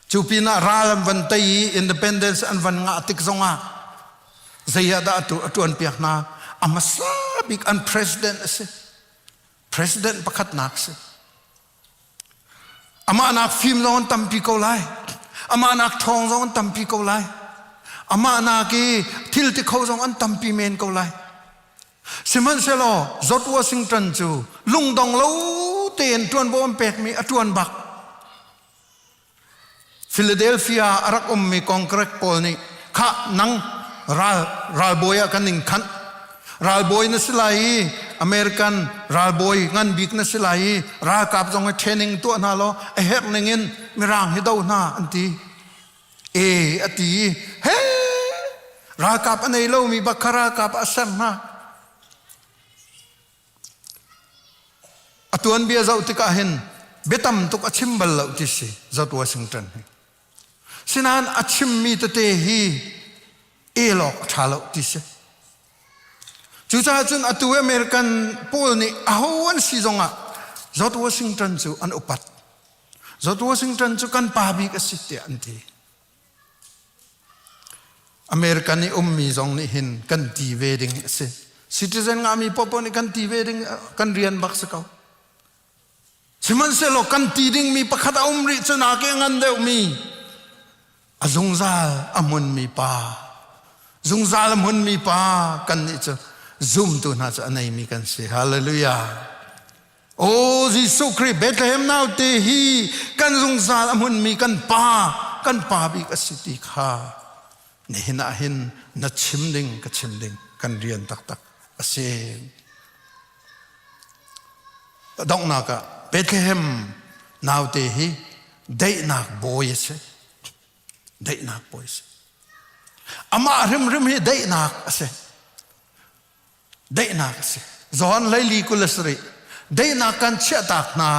Cu pinah ral an van tei i independence an van ngah tik zongah zei ah dah a ṭuanpiak hna? A hmasa bik an president a si. President pakhatnak a si. Amah nak fim zong an tampi ko lai. Amah nak ṭhawng zong an tampi ko lai. Amah nak i thil ti kho zong an tampi men ko lai. Sihmanhsehlaw George Washington cu lungdong lo tein ṭuanvo an pekmi a ṭuan bak. Philadelphia a rak ummi Congress pawl nih khah nang ral ralbawi ah kan in khanh ralbawi na si lai i American ralbawi ngan bik na si lai i ralkap zong hi training tuah hna law a herh ning in mirang hi do hna an ti e a ti i he ralkap a nei lomi bak kha ralkap a ser hna A tuanbia zoh tikah hin biatam tuk a chim bal lo ti si George Washington hi. Sinain a chimmi tete hi el awk a ṭha lo ti si. Cucaah cun atu American pawl nih aho an si zongah George Washington cu an upat. George Washington cu kan pa bik a si tiah an ti. American i ummi zong nih hin kan ti ve ding a si. Citizen ngahmi popo nih kan ti ve ding kan rian bak si ko. Sihmanhsehlaw kan ti dingmi pakhat a um rih cu nak i a ngan deuhmi a zungzal a hmunmi pa zungzal a hmunmi pa kan nih cu zumtu hna cu a neimi kan si. Hallelujah. Aw Jesuh Khrih Bethlehem naute hi kan zungzal a hmunmi kan pa kan pa bik a si ti kha nihin ah hin na chim ding ka chim ding kan rian taktak a si. Donghnak ah Bethlehem naute hi daihnak bawi a si. Daihnak bawi a si. Amah hrimhrim hi daihnak a si. Daihnak a si. John hleili 27 daihnak kan chiahtak hna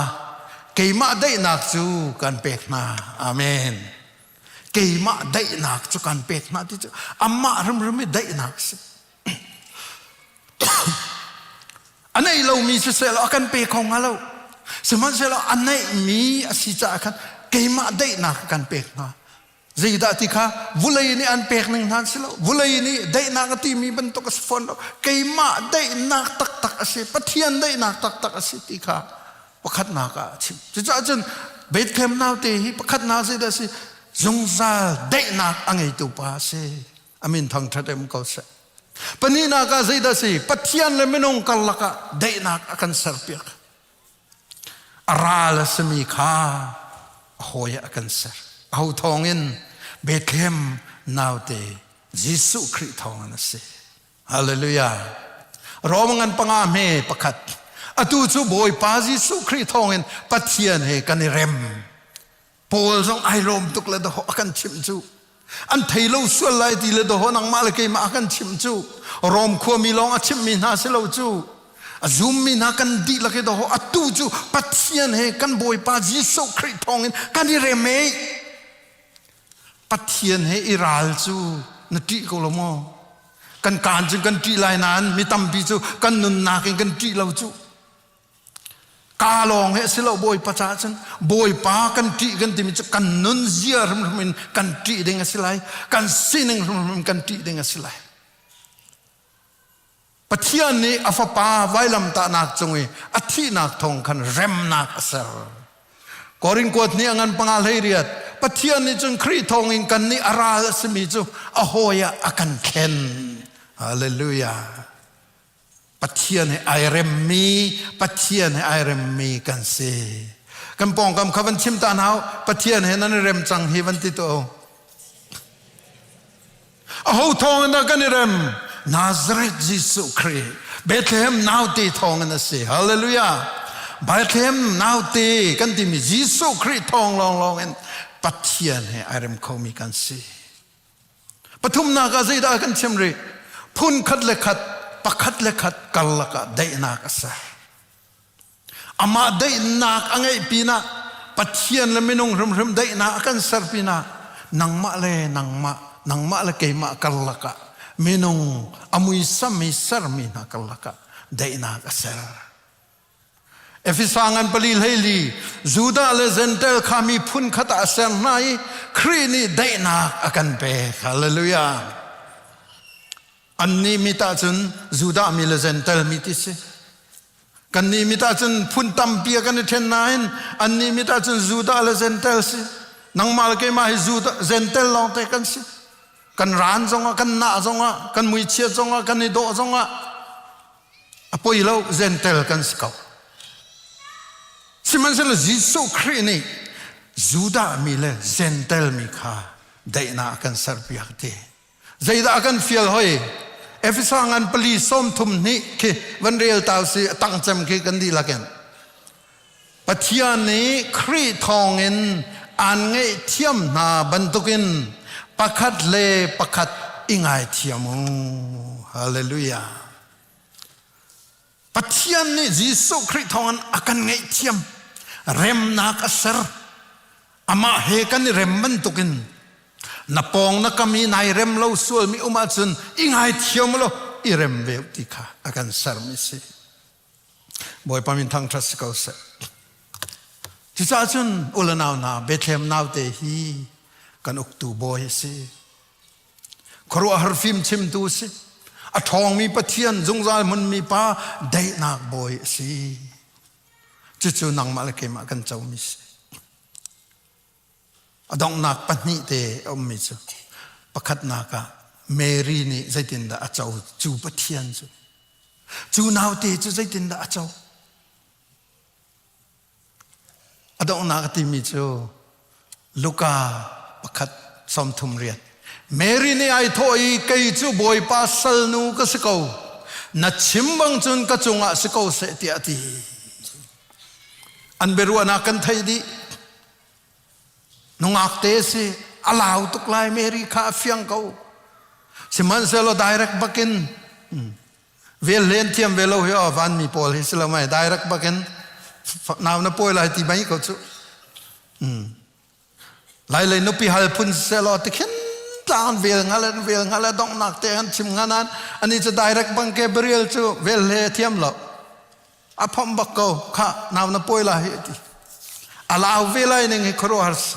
keimah daihnak cu kan pek hna. Amen. Keimah daihnak cu kan pek hna ti cu amah hrimhrim i daihnak a si. A neih lomi siseh law a kan pe kho hnga lo. Sihmanhsehlaw a neihmi a si caah khan keimah daihnak kan pek hna. Zeidah ti kha vulei nih an pek ning hna si lo. Vulei nih daihnak a timi bantuk a si fawn lo. Keimah daihnak taktak a si, Pathian daihnak taktak a si ti kha pakhatnak ah a chim. Cucaah cun Bethlehem naute hi pakhatnak zeidah a si? Zungzal daihnak a ngeitu pa a si. Amin thangṭhat em ko seh. Pahnihnak ah zeidah a si? Pathian le minung karlak ah daihnak a kan serpiak. A ral a simi kha a hawi ah a kan ser. Aho thawngin Bethlehem naute Jesuh Khrih thawngin a si. Hallelujah. Rom ngan panga hme pakhat. Atu cu Bawipa Jesuh Khrih thawngin Pathian he kan i rem. Paul zong ai lawm tuk le dawh a kan chimh cu. An thei lo sual lai ti le dawh nangmah le keimah a kan chimh cu. Rom khuami lawng a chimhmi hna si lo cu. A zummi hna kan dihlak i dawh atu cu Pathian he kan Bawipa Jesuh Khrih thawngin kan i rem ei. Pathian he i ral cu na ṭih ko lo maw? Kan kaan cu kan ṭih lai nain mi tampi cu kan nunnak in kan ṭih lo cu. Ka lawng he a si lo Bawipa caah cun Bawipa kan ṭih kan timi cu kan nun zia hrimhrim in kan ṭih ding a si lai kan sining hrimhrim in kan ṭih ding a si lai Pathian nih a fapa vailamtahnak cung i a thihnak thawng khan remnak a ser Korin kuat nih a ngan panga hlei riat Pathian nih cun Khrih thawng in kan nih a ral a simi cu a hawi ah a kan thlen Hallelujah Pathian he ai remmi, Pathian he ai remmi kan si. Kan pawngkam kha van chim ta hna u. Pathian he nan i rem cang hi van ti tuah u. Aho thawng in dah kan i rem? Nazareth Jesuh Khrih. Bethlehem naute thawng in a si. Hallelujah. Bethlehem naute kan timi Jesuh Khrih thawng lawnglawng in Pathian he ai rem khomi kan si. Pathumnak ah zeidah kan chim rih? Phun khat le khat, pakhat le khat karlak ah daihnak a ser. Amah daihnak a ngeih pinah Pathian le minung hrimhrim daihnak a kan ser pinah nangmah le nangmah, nangmah le keimah karlak ah minung a muisam i sermi hna karlak ah daihnak a ser. Efesa ngan pali hleili Judah le Gentile kha miphun khat ah a ser hna i Khrih nih daihnak a kan pek. Hallelujah. Annih mit ahcun Judah mi le Gentile mi ti si. Kannih mit ahcun phun tampi a kan i ṭhen nain annih mit ahcun Judah le Gentile si. Nangmah le keimah hi Judah, Gentile lawngte kan si. Kan ran zongah, kan nah zongah, kan muichiat zongah, kan i dawh zongah a poi lo Gentile kan si ko. Sihmanhsehlaw Jesuh Khrih nih Judah mi le Gentile mi kha daihnak a kan serpiak ti. Zeidah a kan fial hoi? Efesa ngan pali 32 khi van rel ta si tang cem khi kan dihlak in. Pathian nih Khrih thawngin aan ngaihthiam hna bantukin pakhat le pakhat i ngaithiam u. Hallelujah. Pathian nih Jesuh Khrih thawngin a kan ngaihthiam. Remnak a ser. Amah he kan i rem bantukin na pawng na kam i nai rem lo sualmi um ahcun i ngaithiam law i rem ve ti kha a kan sermi si. Bawipa min thangṭhat si ko seh. Cucaah cun u le nau hna Bethlehem naute hi kan uktu bawi a si. Khuaruahhar fim chimtu a si. A ṭhawngmi Pathian zungzal hmunmi pa daihnak bawi a si. Cucu nangmah le keimah kan comi si. A donghnak pahnih te a ummi cu pakhatnak ah Mary nih zeitindah a co cu Pathian cu cu naute cu zeitindah a co a donghnak a timi cu Luka pakhat 38 Mary nih ai thawh i kei cu Bawipa salnu ka si ko na chim bang cun ka cungah si ko seh tiah a ti an biaruahnak kan theih dih Nungak te si a lau tuk lai Mary kha a fiang ko. Sihmanhsehlaw direct bakin vel len thiam ve lo hi aw vanmi pawl hi si lo mai direct bakin nau na pawi lai ti mai ko cu. Lai lei nupi hal phun selaw tikhin tlang vel ngal an vel ngal a donghnak te an chim nganan ani cu direct bang ke burial cu vel he thiam lo. A phomh bak ko kha nau na pawi lai hi ti a lau ve lai ning hi khuaruahhar si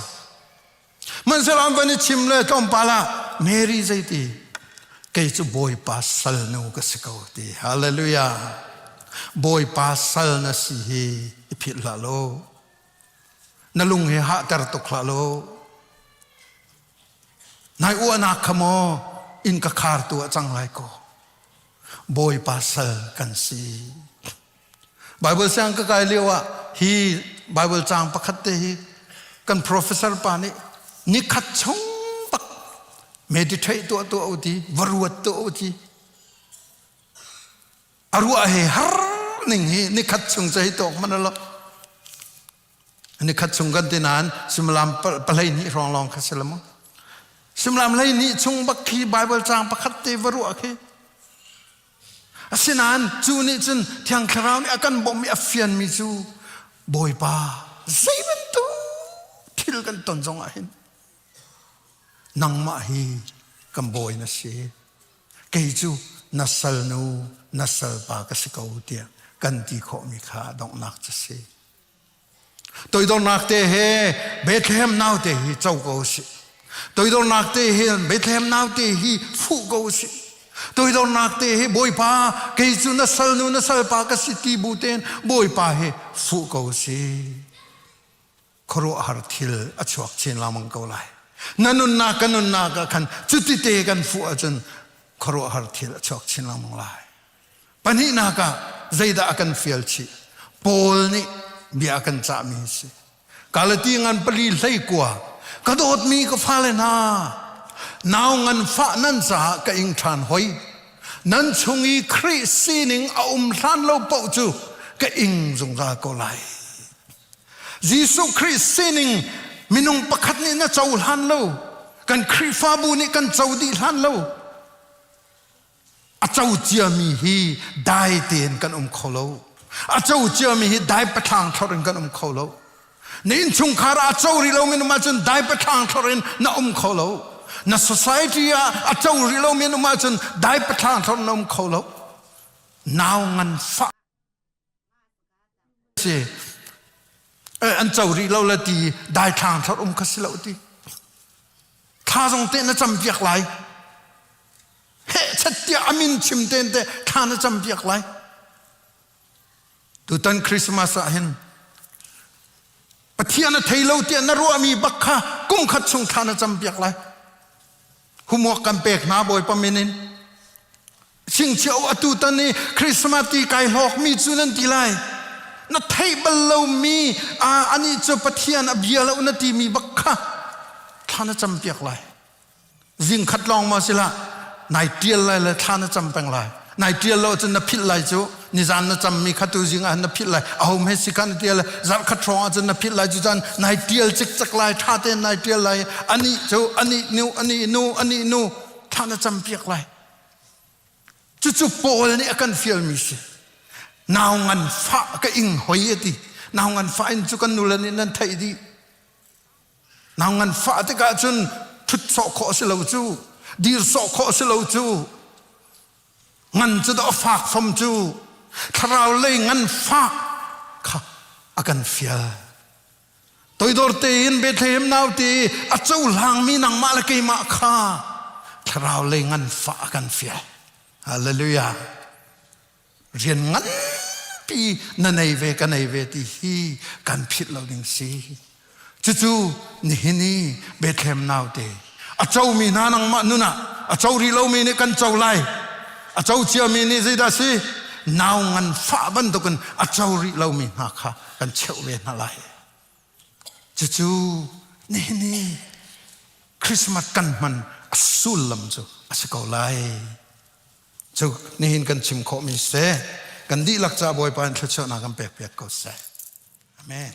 hmanhsehlaw an van i chim le tlawmpal ah Mary zeiti kei cu Bawipa salnu ka si ko ti hallelujah Bawipa sal na si hi i philh hlah law na lung hi hahter tuk hlah law nai uahnak kha maw inn ka khartu ah cang lai ko Bawipa sal kan si. Bible siang ka kai lio ah hi Bible caang pakhat te hi kan professor pa nih nikhat chung bak meditate tuah tuah u ti va ruat tuah u ti a ruah he har ning hi nikhat chung ca hi tawk man lo Nikhat chung kan ti nain suimilam 12 hrawng lawng kha si lo maw? Suimilam 12 chung bak khi Bible caang pakhat te va ruah khi. Asinain cu nih cun Thiang Thlarau nih a kan bawmh i a fianmi cu Bawipa zei bantuk thil kan ton zong ah hin nangmah hi kan bawi na si. Kei cu na salnu na salpa ka si ko tiah kan ti khawhmi kha donghnak cu si. Toidornak te he Bethlehem naute hi co ko usih. Toidornak te he Bethlehem naute hi fuh ko usih. Toidornak te he Bawipa kei cu na salnu na salpa ka si ti bu tein Bawipa hi fuh ko usih. Khuaruahhar thil a chuak chin lengmang ko lai. Na nunnak ka nunnak ah khan cuti te kan fuh ahcun khuaruahhar thil a chuak chin lengmang lai. Pahnihnak ah zeidah a kan fial chih? Paul nih bia a kan cahmi a si. Galati ngan pali hlei kua ka dawtmi ka fale hna nau ngan fah nan caah ka ing ṭhan hoi nan chung i Khrih sining a um hlan lo paoh cu ka ing zungzal ko lai. Jesuh Khrih sining minung pakhat nih na cohlan lo kan Khrihfabu nih kan co dih hlan lo a co ciami hi dai tein kan um kho lo a co ciami hi dai pathlang thlor in kan um kho lo na innchungkhar ah a co rih lomi um ahcun dai pathlang thlor in na um kho lo na society ah a co rih lomi um ahcun dai pathlang thlor in na um kho lo nau ngan fah si an co rih lo le ti daithlang thlor um kha si lo ti thla zong te na cam piak lai heh chat tiah amin chim ten te thla na cam piak lai tutan Christmas ah hin Pathian a thei lo tiah na ruahmi bak kha kum khat chung thla na cam piak lai Homework kan pek hna Bawipa min in. Chingchiah atu tan i Christmas ti kai hlawkmi cu nan ti lai. Na theih bal lomi anih cu Pathian a bia lo na timi bak kha thla na cam piak lai. Zing khat lawng ma sila nai tial lai le thla na cam peng lai. Nai tial lo cun na philh lai cu nizan na cammi kha tu zing ah na philh lai ahom he si khan tial zarh khat hrawng ah cun na philh lai cu cun nai tial cikcek lai tha tein nai tial lai ani cu ani nu ani nu ani nu thla na cam piak lai cucu Paul nih a kan fialmi si nau ngan fah ka ing hoi ati nau ngan fah in cu kan nule nih nan theih dih nau ngan fah tikah cun thut sawh khawh si lo cu dir sawh khawh si lo cu Ngan cu dawh fak fom cu thlarau lei ngan fak kha a kan fial. Toidor tein Bethlehem naute a cohlangmi nangmah le keimah kha thlarau lei ngan fah a kan fial. Hallelujah. Rian nganpi na nei ve ka nei ve ti hi kan philh lo ding si. Cucu nihin i Bethlehem naute a comi hna nangmah nun ah a co rih lomi nih kan co lai a co ciami nih zeidah si nau ngan fah bantukin a co rih lomi hna kha kan cheuh ve hna lai cucu nihin i Christmas kan hman a sullam cu a si ko lai cu nihin kan chim khawhmi seh kan dihlak ca Bawipa in thluachuahnak kan pek piak ko seh Amen.